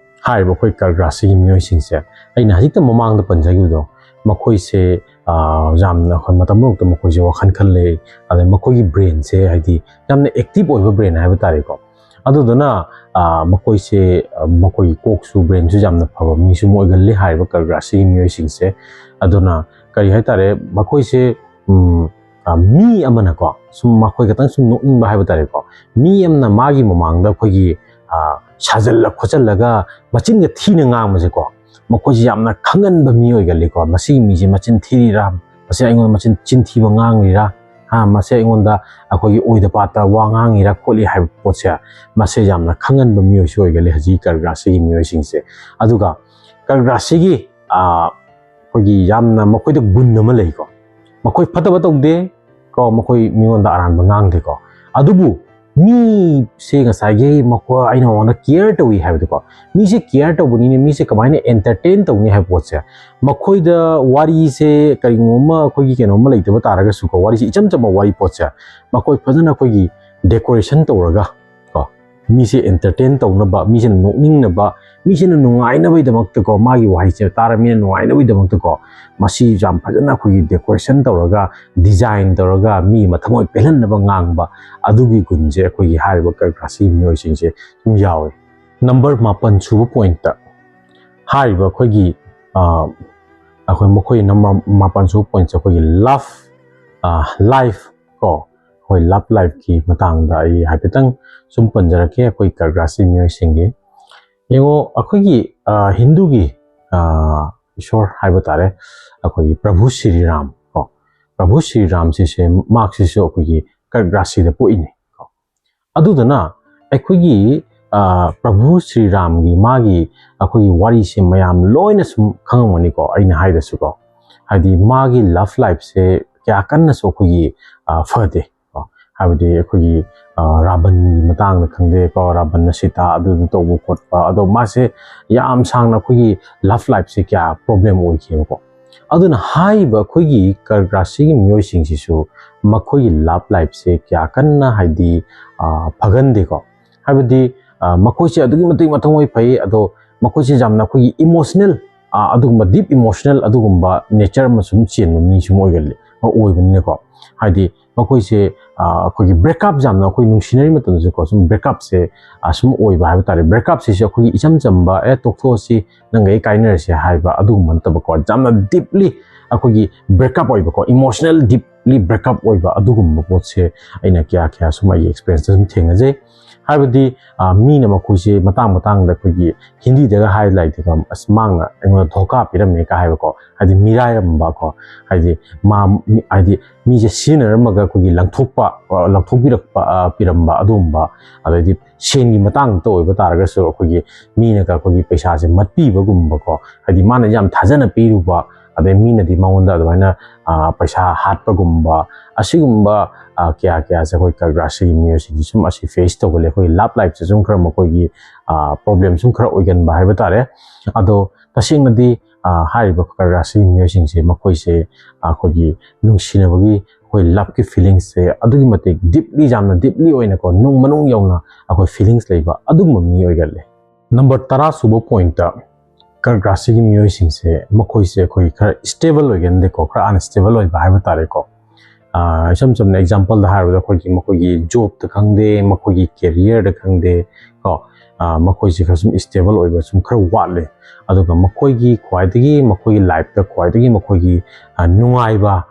ꯍꯥꯏꯔꯤꯕ ꯑꯩꯈꯣꯏ ꯀꯒ꯭ꯔꯥꯁꯤꯒꯤ ꯃꯤꯑꯣꯏꯁꯤꯡꯁꯦ, ꯑꯩꯅ ꯍꯧꯖꯤꯛꯇ ꯃꯃꯥꯡꯗ ꯄꯟꯖꯈꯤꯕꯗꯣ, ꯃꯈꯣꯏꯁꯦ ꯌꯥꯝꯅ ꯑꯩꯈꯣꯏ ꯃꯇꯝ ꯄꯨꯝꯅꯃꯛꯇ ꯃꯈꯣꯏꯁꯦ ꯋꯥꯈꯜ ꯈꯜ ꯂꯩ, ꯑꯗꯩ ꯃꯈꯣꯏꯒꯤ ꯕ꯭ꯔꯦꯟꯁꯦ ꯍꯥꯏꯗꯤ ꯌꯥꯝꯅ ꯑꯦꯛꯇꯤꯞ ꯑꯣꯏꯕ ꯕ꯭ꯔꯦꯟ ꯍꯥꯏꯕ ꯇꯥꯔꯦꯀꯣ꯫ ꯑꯗꯨꯗꯨꯅ ꯃꯈꯣꯏꯁꯦ, ꯃꯈꯣꯏꯒꯤ ꯀꯣꯛꯁꯨ ꯕ꯭ꯔꯦꯟꯁꯨ ꯌꯥꯝꯅ ꯐꯕ ꯃꯤꯁꯨ ꯑꯃ ꯑꯣꯏꯒꯜꯂꯤ ꯍꯥꯏꯔꯤꯕ ꯀꯒ꯭ꯔꯥꯁꯤꯒꯤ ꯃꯤꯑꯣꯏꯁꯤꯡꯁꯦ꯫ ꯑꯗꯨꯅ ꯀꯔꯤ ꯍꯥꯏꯇꯥꯔꯦ, ꯃꯈꯣꯏꯁꯦ ꯃꯤ ꯑꯃꯅꯀꯣ ꯁꯨꯝ ꯃꯈꯣꯏ ꯈꯛꯇꯪ ꯁꯨꯝ ꯅꯣꯛꯅꯤꯡꯕ ꯍꯥꯏꯕ ꯇꯥꯔꯦꯀꯣ, ꯃꯤ ꯑꯃꯅ ꯃꯥꯒꯤ ꯃꯃꯥꯡꯗ ꯑꯩꯈꯣꯏꯒꯤ ꯁꯥꯖꯜꯂ ꯈꯣꯠꯆꯜꯂꯒ ꯃꯆꯤꯟꯒ ꯊꯤꯅ ꯉꯥꯡꯕꯁꯦꯀꯣ, ꯃꯈꯣꯏꯁꯦ ꯌꯥꯝꯅ ꯈꯪꯍꯟꯕ ꯃꯤ ꯑꯣꯏꯒꯜꯂꯤꯀꯣ꯫ ꯃꯁꯤꯒꯤ ꯃꯤꯁꯦ ꯃꯆꯤꯟ ꯊꯤꯔꯤꯔꯥ, ꯃꯁꯤ ꯑꯩꯉꯣꯟꯗ ꯃꯆꯤꯟ ꯆꯤꯟꯊꯤꯕ ꯉꯥꯡꯂꯤꯔꯥ, ꯍꯥ, ꯃꯁꯤ ꯑꯩꯉꯣꯟꯗ ꯑꯩꯈꯣꯏꯒꯤ ꯑꯣꯏꯗ ꯄꯥꯠꯇ ꯋꯥ ꯉꯥꯡꯉꯤꯔꯥ ꯈꯣꯠꯂꯤ ꯍꯥꯏꯕ ꯄꯣꯠꯁꯦ, ꯃꯁꯦ ꯌꯥꯝꯅ ꯈꯪꯍꯟꯕ ꯃꯤꯑꯣꯏꯁꯨ ꯑꯣꯏꯒꯜꯂꯤ ꯍꯧꯖꯤꯛꯀꯤ ꯀꯒ꯭ꯔꯥꯁꯤꯒꯤ ꯃꯤꯑꯣꯏꯁꯤꯡꯁꯦ꯫ ꯑꯗꯨꯒ ꯀꯒ꯭ꯔꯥꯁꯤꯒꯤ ꯑꯩꯈꯣꯏꯒꯤ ꯌꯥꯝꯅ ꯃꯈꯣꯏꯗ ꯒꯨꯟ ꯑꯃ ꯂꯩꯀꯣ, ꯃꯈꯣꯏ ꯐꯠꯇꯕ ꯇꯧꯗꯦ ꯀꯣ, ꯃꯈꯣꯏ ꯃꯤꯉꯣꯟꯗ ꯑꯔꯥꯟꯕ ꯉꯥꯡꯗꯦꯀꯣ, ꯑꯗꯨꯕꯨ ꯃꯤꯁꯦ ꯉꯁꯥꯏꯒꯤ ꯃꯈꯣꯏ ꯑꯩꯅ ꯃꯉꯣꯟꯗ ꯀꯤꯌꯔ ꯇꯧꯏ ꯍꯥꯏꯕꯗꯣꯀꯣ, ꯃꯤꯁꯦ ꯀꯤꯌꯔ ꯇꯧꯕꯅꯤꯅ ꯃꯤꯁꯦ ꯀꯃꯥꯏꯅ ꯑꯦꯟꯇꯔꯇꯦꯟ ꯇꯧꯅꯤ ꯍꯥꯏꯕ ꯄꯣꯠꯁꯦ, ꯃꯈꯣꯏꯗ ꯋꯥꯔꯤꯁꯦ ꯀꯔꯤꯒꯨꯝꯕ ꯑꯃ ꯑꯩꯈꯣꯏꯒꯤ ꯀꯩꯅꯣꯝꯃ ꯂꯩꯇꯕ ꯇꯥꯔꯒꯁꯨꯀꯣ, ꯋꯥꯔꯤꯁꯦ ꯏꯆꯝ ꯆꯝꯕ ꯋꯥꯔꯤ ꯄꯣꯠꯁꯦ ꯃꯈꯣꯏ ꯐꯖꯅ ꯑꯩꯈꯣꯏꯒꯤ ꯗꯦꯀꯣꯔꯦꯁꯟ ꯇꯧꯔꯒ ꯀꯣ, ꯃꯤꯁꯦ ꯑꯦꯟꯇꯔꯇꯦꯟ ꯇꯧꯅꯕ, ꯃꯤꯁꯤꯅ ꯅꯣꯛꯅꯤꯡꯅꯕ, ꯃꯤꯁꯤꯅ ꯅꯨꯡꯉꯥꯏꯅꯕꯒꯤꯗꯃꯛꯇꯀꯣ, ꯃꯥꯒꯤ ꯋꯥꯍꯩꯁꯦ ꯇꯥꯔ ꯃꯤꯅ ꯅꯨꯡꯉꯥꯏꯅꯕꯒꯤꯗꯃꯛꯇꯀꯣ, ꯃꯁꯤ ꯌꯥꯝ ꯐꯖꯅ ꯑꯩꯈꯣꯏꯒꯤ ꯗꯦꯀꯣꯔꯦꯁꯟ ꯇꯧꯔꯒ, ꯗꯤꯖꯥꯏꯟ ꯇꯧꯔꯒ, ꯃꯤ ꯃꯊꯃꯣꯏ ꯄꯦꯜꯍꯟꯅꯕ ꯉꯥꯡꯕ, ꯑꯗꯨꯒꯤ ꯒꯨꯟꯁꯦ ꯑꯩꯈꯣꯏꯒꯤ ꯍꯥꯏꯔꯤꯕ ꯀꯒ꯭ꯔꯥꯁꯤ ꯃꯤꯑꯣꯏꯁꯤꯡꯁꯦ ꯑꯗꯨꯝ ꯌꯥꯎꯋꯦ꯫ ꯅꯝꯕꯔ ꯃꯥꯄꯟ ꯁꯨꯕ ꯄꯣꯏꯟꯠꯇ ꯍꯥꯏꯔꯤꯕ ꯑꯩꯈꯣꯏꯒꯤ, ꯑ, ꯑꯩꯈꯣꯏ ꯃꯈꯣꯏ ꯅꯝꯕꯔ ꯃꯥꯄꯟ ꯁꯨꯕ ꯄꯣꯏꯟꯠꯁꯦ ꯑꯩꯈꯣꯏꯒꯤ ꯂꯚ, ꯑ, ꯂꯥꯏꯐ ꯀꯣ, ꯑꯩꯈꯣꯏ ꯂꯚ ꯂꯥꯏꯐꯀꯤ ꯃꯇꯥꯡꯗ ꯑꯩ ꯍꯥꯏꯐꯦꯠꯇꯪ ꯁꯨꯝ ꯄꯟꯖꯔꯛꯀꯦ꯫ ꯑꯩꯈꯣꯏ ꯀꯒ꯭ꯔꯥꯁꯤ ꯃꯤꯑꯣꯏꯁꯤꯡꯒꯤ ꯌꯦꯡꯉꯣ, ꯑꯩꯈꯣꯏꯒꯤ ꯍꯤꯟꯗꯨꯒꯤ ꯏꯁꯣꯔ ꯍꯥꯏꯕ ꯇꯥꯔꯦ, ꯑꯩꯈꯣꯏꯒꯤ ꯄ꯭ꯔꯚꯨ ꯁ꯭ꯔꯤ ꯔꯥꯝ ꯀꯣ, ꯄ꯭ꯔꯚꯨ ꯁ꯭ꯔꯤ ꯔꯥꯝꯁꯤꯁꯦ ꯃꯍꯥꯛꯁꯤꯁꯨ ꯑꯩꯈꯣꯏꯒꯤ ꯀꯔꯛ ꯔꯥꯁꯤꯗ ꯄꯣꯛꯏꯅꯤ ꯀꯣ꯫ ꯑꯗꯨꯗꯨꯅ ꯑꯩꯈꯣꯏꯒꯤ ꯄ꯭ꯔꯚꯨ ꯁ꯭ꯔꯤ ꯔꯥꯝꯒꯤ ꯃꯥꯒꯤ ꯑꯩꯈꯣꯏꯒꯤ ꯋꯥꯔꯤꯁꯦ ꯃꯌꯥꯝ ꯂꯣꯏꯅ ꯁꯨꯝ ꯈꯪꯉꯝꯒꯅꯤꯀꯣ, ꯑꯩꯅ ꯍꯥꯏꯗꯁꯨꯀꯣ꯫ ꯍꯥꯏꯗꯤ ꯃꯥꯒꯤ ꯂꯚ ꯂꯥꯏꯐꯁꯦ ꯀꯌꯥ ꯀꯟꯅꯁꯨ ꯑꯩꯈꯣꯏꯒꯤ ꯐꯗꯦ ꯀꯣ꯫ ꯍꯥꯏꯕꯗꯤ ꯑꯩꯈꯣꯏꯒꯤ ꯔꯥꯕꯟꯒꯤ ꯃꯇꯥꯡꯗ ꯈꯪꯗꯦꯀꯣ, ꯔꯥꯕꯟꯅ ꯁꯤꯇꯥ ꯑꯗꯨꯗꯨ ꯇꯧꯕ ꯈꯣꯠꯄ, ꯑꯗꯣ ꯃꯥꯁꯦ ꯌꯥꯝ ꯁꯥꯡꯅ ꯑꯩꯈꯣꯏꯒꯤ ꯂꯚ ꯂꯥꯏꯐꯁꯦ ꯀꯌꯥ ꯄ꯭ꯔꯣꯕ꯭ꯂꯦꯝ ꯑꯣꯏꯈꯤꯕꯀꯣ꯫ ꯑꯗꯨꯅ ꯍꯥꯏꯔꯤꯕ ꯑꯩꯈꯣꯏꯒꯤ ꯀꯔꯛ ꯔꯥꯁꯤꯒꯤ ꯃꯤꯑꯣꯏꯁꯤꯡꯁꯤꯁꯨ ꯃꯈꯣꯏꯒꯤ ꯂꯚ ꯂꯥꯏꯐꯁꯦ ꯀꯌꯥ ꯀꯟꯅ ꯍꯥꯏꯗꯤ ꯐꯒꯟꯗꯦꯀꯣ꯫ ꯍꯥꯏꯕꯗꯤ ꯃꯈꯣꯏꯁꯦ ꯑꯗꯨꯛꯀꯤ ꯃꯇꯤꯛ ꯃꯊꯧꯉꯩ ꯐꯩ, ꯑꯗꯣ ꯃꯈꯣꯏꯁꯦ ꯌꯥꯝꯅ ꯑꯩꯈꯣꯏꯒꯤ ꯏꯃꯣꯁꯅꯦꯜ, ꯑꯗꯨꯒꯨꯝꯕ ꯗꯤꯞ ꯏꯃꯣꯁꯅꯦꯜ ꯑꯗꯨꯒꯨꯝꯕ ꯅꯦꯆꯔ ꯑꯃ ꯁꯨꯝ ꯆꯦꯟꯕ ꯃꯤ ꯁꯨꯝ ꯑꯣꯏꯒꯜꯂꯤ, ꯑꯣꯏꯕꯅꯤꯅꯀꯣ꯫ ꯍꯥꯏꯗꯤ ꯃꯈꯣꯏꯁꯦ ꯑꯩꯈꯣꯏꯒꯤ ꯕ꯭ꯔꯦꯛꯀꯞ ꯌꯥꯝꯅ, ꯑꯩꯈꯣꯏ ꯅꯨꯡꯁꯤꯅꯔꯤ ꯃꯇꯝꯗꯁꯨꯀꯣ, ꯁꯨꯝ ꯕ꯭ꯔꯦꯛꯀꯞꯁꯦ ꯁꯨꯝ ꯑꯣꯏꯕ ꯍꯥꯏꯕ ꯇꯥꯔꯦ꯫ ꯕ꯭ꯔꯦꯛꯀꯞꯁꯤꯁꯨ ꯑꯩꯈꯣꯏꯒꯤ ꯏꯆꯝ ꯆꯝꯕ, "ꯑꯦ, ꯇꯣꯛꯊꯣꯛꯑꯁꯤ, ꯅꯪꯒ ꯑꯩ ꯀꯥꯏꯅꯔꯁꯦ" ꯍꯥꯏꯕ ꯑꯗꯨꯒꯨꯝꯕ ꯅꯠꯇꯕꯀꯣ, ꯌꯥꯝꯅ ꯗꯤꯞꯂꯤ ꯑꯩꯈꯣꯏꯒꯤ ꯕ꯭ꯔꯦꯛꯀꯞ ꯑꯣꯏꯕꯀꯣ, ꯏꯃꯣꯁꯅꯦꯜ ꯗꯤꯞꯂꯤ ꯕ꯭ꯔꯦꯛꯀꯞ ꯑꯣꯏꯕ ꯑꯗꯨꯒꯨꯝꯕ ꯄꯣꯠꯁꯦ ꯑꯩꯅ ꯀꯌꯥ ꯀꯌꯥ ꯁꯨꯝ ꯑꯩꯒꯤ ꯑꯦꯛꯁꯄꯤꯔꯦꯟꯁꯇ ꯁꯨꯝ ꯊꯦꯡꯅꯖꯩ꯫ ꯍꯥꯏꯕꯗꯤ ꯃꯤꯅ ꯃꯈꯣꯏꯁꯦ ꯃꯇꯥꯡ ꯃꯇꯥꯡꯗ ꯑꯩꯈꯣꯏꯒꯤ ꯍꯤꯟꯗꯤꯗꯒ ꯍꯥꯏ ꯂꯩꯗꯅ, "ꯑꯁ, ꯃꯥꯅ ꯑꯩꯉꯣꯟꯗ ꯙꯣꯀꯥ ꯄꯤꯔꯝꯃꯦ" ꯀ ꯍꯥꯏꯕꯀꯣ, ꯍꯥꯏꯗꯤ ꯃꯤꯔꯥꯏꯔꯝꯕꯀꯣ, ꯍꯥꯏꯗꯤ ꯃꯥ ꯍꯥꯏꯗꯤ ꯃꯤꯁꯦ ꯁꯤꯖꯤꯟꯅꯔꯝꯃꯒ ꯑꯩꯈꯣꯏꯒꯤ ꯂꯪꯊꯣꯛꯄ, ꯂꯪꯊꯣꯛꯄꯤꯔꯛꯄ, ꯄꯤꯔꯝꯕ ꯑꯗꯨꯒꯨꯝꯕ, ꯑꯗꯩꯗꯤ ꯁꯦꯟꯒꯤ ꯃꯇꯥꯡꯗ ꯑꯣꯏꯕ ꯇꯥꯔꯒꯁꯨ ꯑꯩꯈꯣꯏꯒꯤ ꯃꯤꯅꯒ ꯑꯩꯈꯣꯏꯒꯤ ꯄꯩꯁꯥꯁꯦ ꯃꯠꯄꯤꯕꯒꯨꯝꯕꯀꯣ, ꯍꯥꯏꯗꯤ ꯃꯥꯅ ꯌꯥꯝ ꯊꯥꯖꯅ ꯄꯤꯔꯨꯕ, ꯑꯗꯩ ꯃꯤꯅꯗꯤ ꯃꯉꯣꯟꯗ ꯑꯗꯨꯃꯥꯏꯅ ꯄꯩꯁꯥ ꯍꯥꯠꯄꯒꯨꯝꯕ, ꯑꯁꯤꯒꯨꯝꯕ ꯀꯌꯥ ꯀꯌꯥꯁꯦ ꯑꯩꯈꯣꯏ ꯀꯔꯛ ꯔꯥꯁꯤꯒꯤ ꯃꯤꯑꯣꯏꯁꯤꯡꯁꯤ ꯁꯨꯝ ꯑꯁꯤ ꯐꯦꯁ ꯇꯧꯒꯜꯂꯤ꯫ ꯑꯩꯈꯣꯏꯒꯤ ꯂꯚ ꯂꯥꯏꯐꯁꯦ ꯁꯨꯝ ꯈꯔ ꯃꯈꯣꯏꯒꯤ ꯄ꯭ꯔꯣꯕ꯭ꯂꯦꯝ ꯁꯨꯝ ꯈꯔ ꯑꯣꯏꯒꯟꯕ ꯍꯥꯏꯕ ꯇꯥꯔꯦ꯫ ꯑꯗꯣ ꯇꯁꯦꯡꯅꯗꯤ ꯍꯥꯏꯔꯤꯕ ꯀꯔꯛ ꯔꯥꯁꯤꯒꯤ ꯃꯤꯑꯣꯏꯁꯤꯡꯁꯦ ꯃꯈꯣꯏꯁꯦ ꯑꯩꯈꯣꯏꯒꯤ ꯅꯨꯡꯁꯤꯅꯕꯒꯤ ꯑꯩꯈꯣꯏ ꯂꯚꯀꯤ ꯐꯤꯂꯤꯡꯁꯁꯦ ꯑꯗꯨꯛꯀꯤ ꯃꯇꯤꯛ ꯗꯤꯞꯂꯤ, ꯌꯥꯝꯅ ꯗꯤꯞꯂꯤ ꯑꯣꯏꯅꯀꯣ, ꯅꯨꯡ ꯃꯅꯨꯡ ꯌꯧꯅ ꯑꯩꯈꯣꯏ ꯐꯤꯂꯤꯡꯁ ꯂꯩꯕ ꯑꯗꯨꯒꯨꯝꯕ ꯃꯤ ꯑꯣꯏꯒꯜꯂꯦ꯫ ꯅꯝꯕꯔ ꯇꯔꯥ ꯁꯨꯕ ꯄꯣꯏꯟꯠꯇ, ꯀꯔꯛ ꯔꯥꯁꯤꯒꯤ ꯃꯤꯑꯣꯏꯁꯤꯡꯁꯦ ꯃꯈꯣꯏꯁꯦ ꯑꯩꯈꯣꯏ ꯈꯔ ꯁ꯭ꯇꯦꯕꯜ ꯑꯣꯏꯒꯟꯗꯦꯀꯣ, ꯈꯔ ꯑꯟꯁ꯭ꯇꯦꯕꯜ ꯑꯣꯏꯕ ꯍꯥꯏꯕ ꯇꯥꯔꯦꯀꯣ꯫ ꯏꯆꯝ ꯆꯝꯅ ꯑꯦꯛꯖꯥꯝꯄꯜꯗ ꯍꯥꯏꯔꯕꯗ ꯑꯩꯈꯣꯏꯒꯤ ꯃꯈꯣꯏꯒꯤ ꯖꯣꯕꯇ ꯈꯪꯗꯦ, ꯃꯈꯣꯏꯒꯤ ꯀꯦꯔꯤꯌꯔꯗ ꯈꯪꯗꯦ ꯀꯣ, ꯃꯈꯣꯏꯁꯦ ꯈꯔ ꯁꯨꯝ ꯁ꯭ꯇꯦꯕꯜ ꯑꯣꯏꯕ ꯁꯨꯝ ꯈꯔ ꯋꯥꯠꯂꯦ꯫ ꯑꯗꯨꯒ ꯃꯈꯣꯏꯒꯤ ꯈ꯭ꯋꯥꯏꯗꯒꯤ, ꯃꯈꯣꯏꯒꯤ ꯂꯥꯏꯐꯇ ꯈ꯭ꯋꯥꯏꯗꯒꯤ ꯃꯈꯣꯏꯒꯤ ꯅꯨꯡꯉꯥꯏꯕ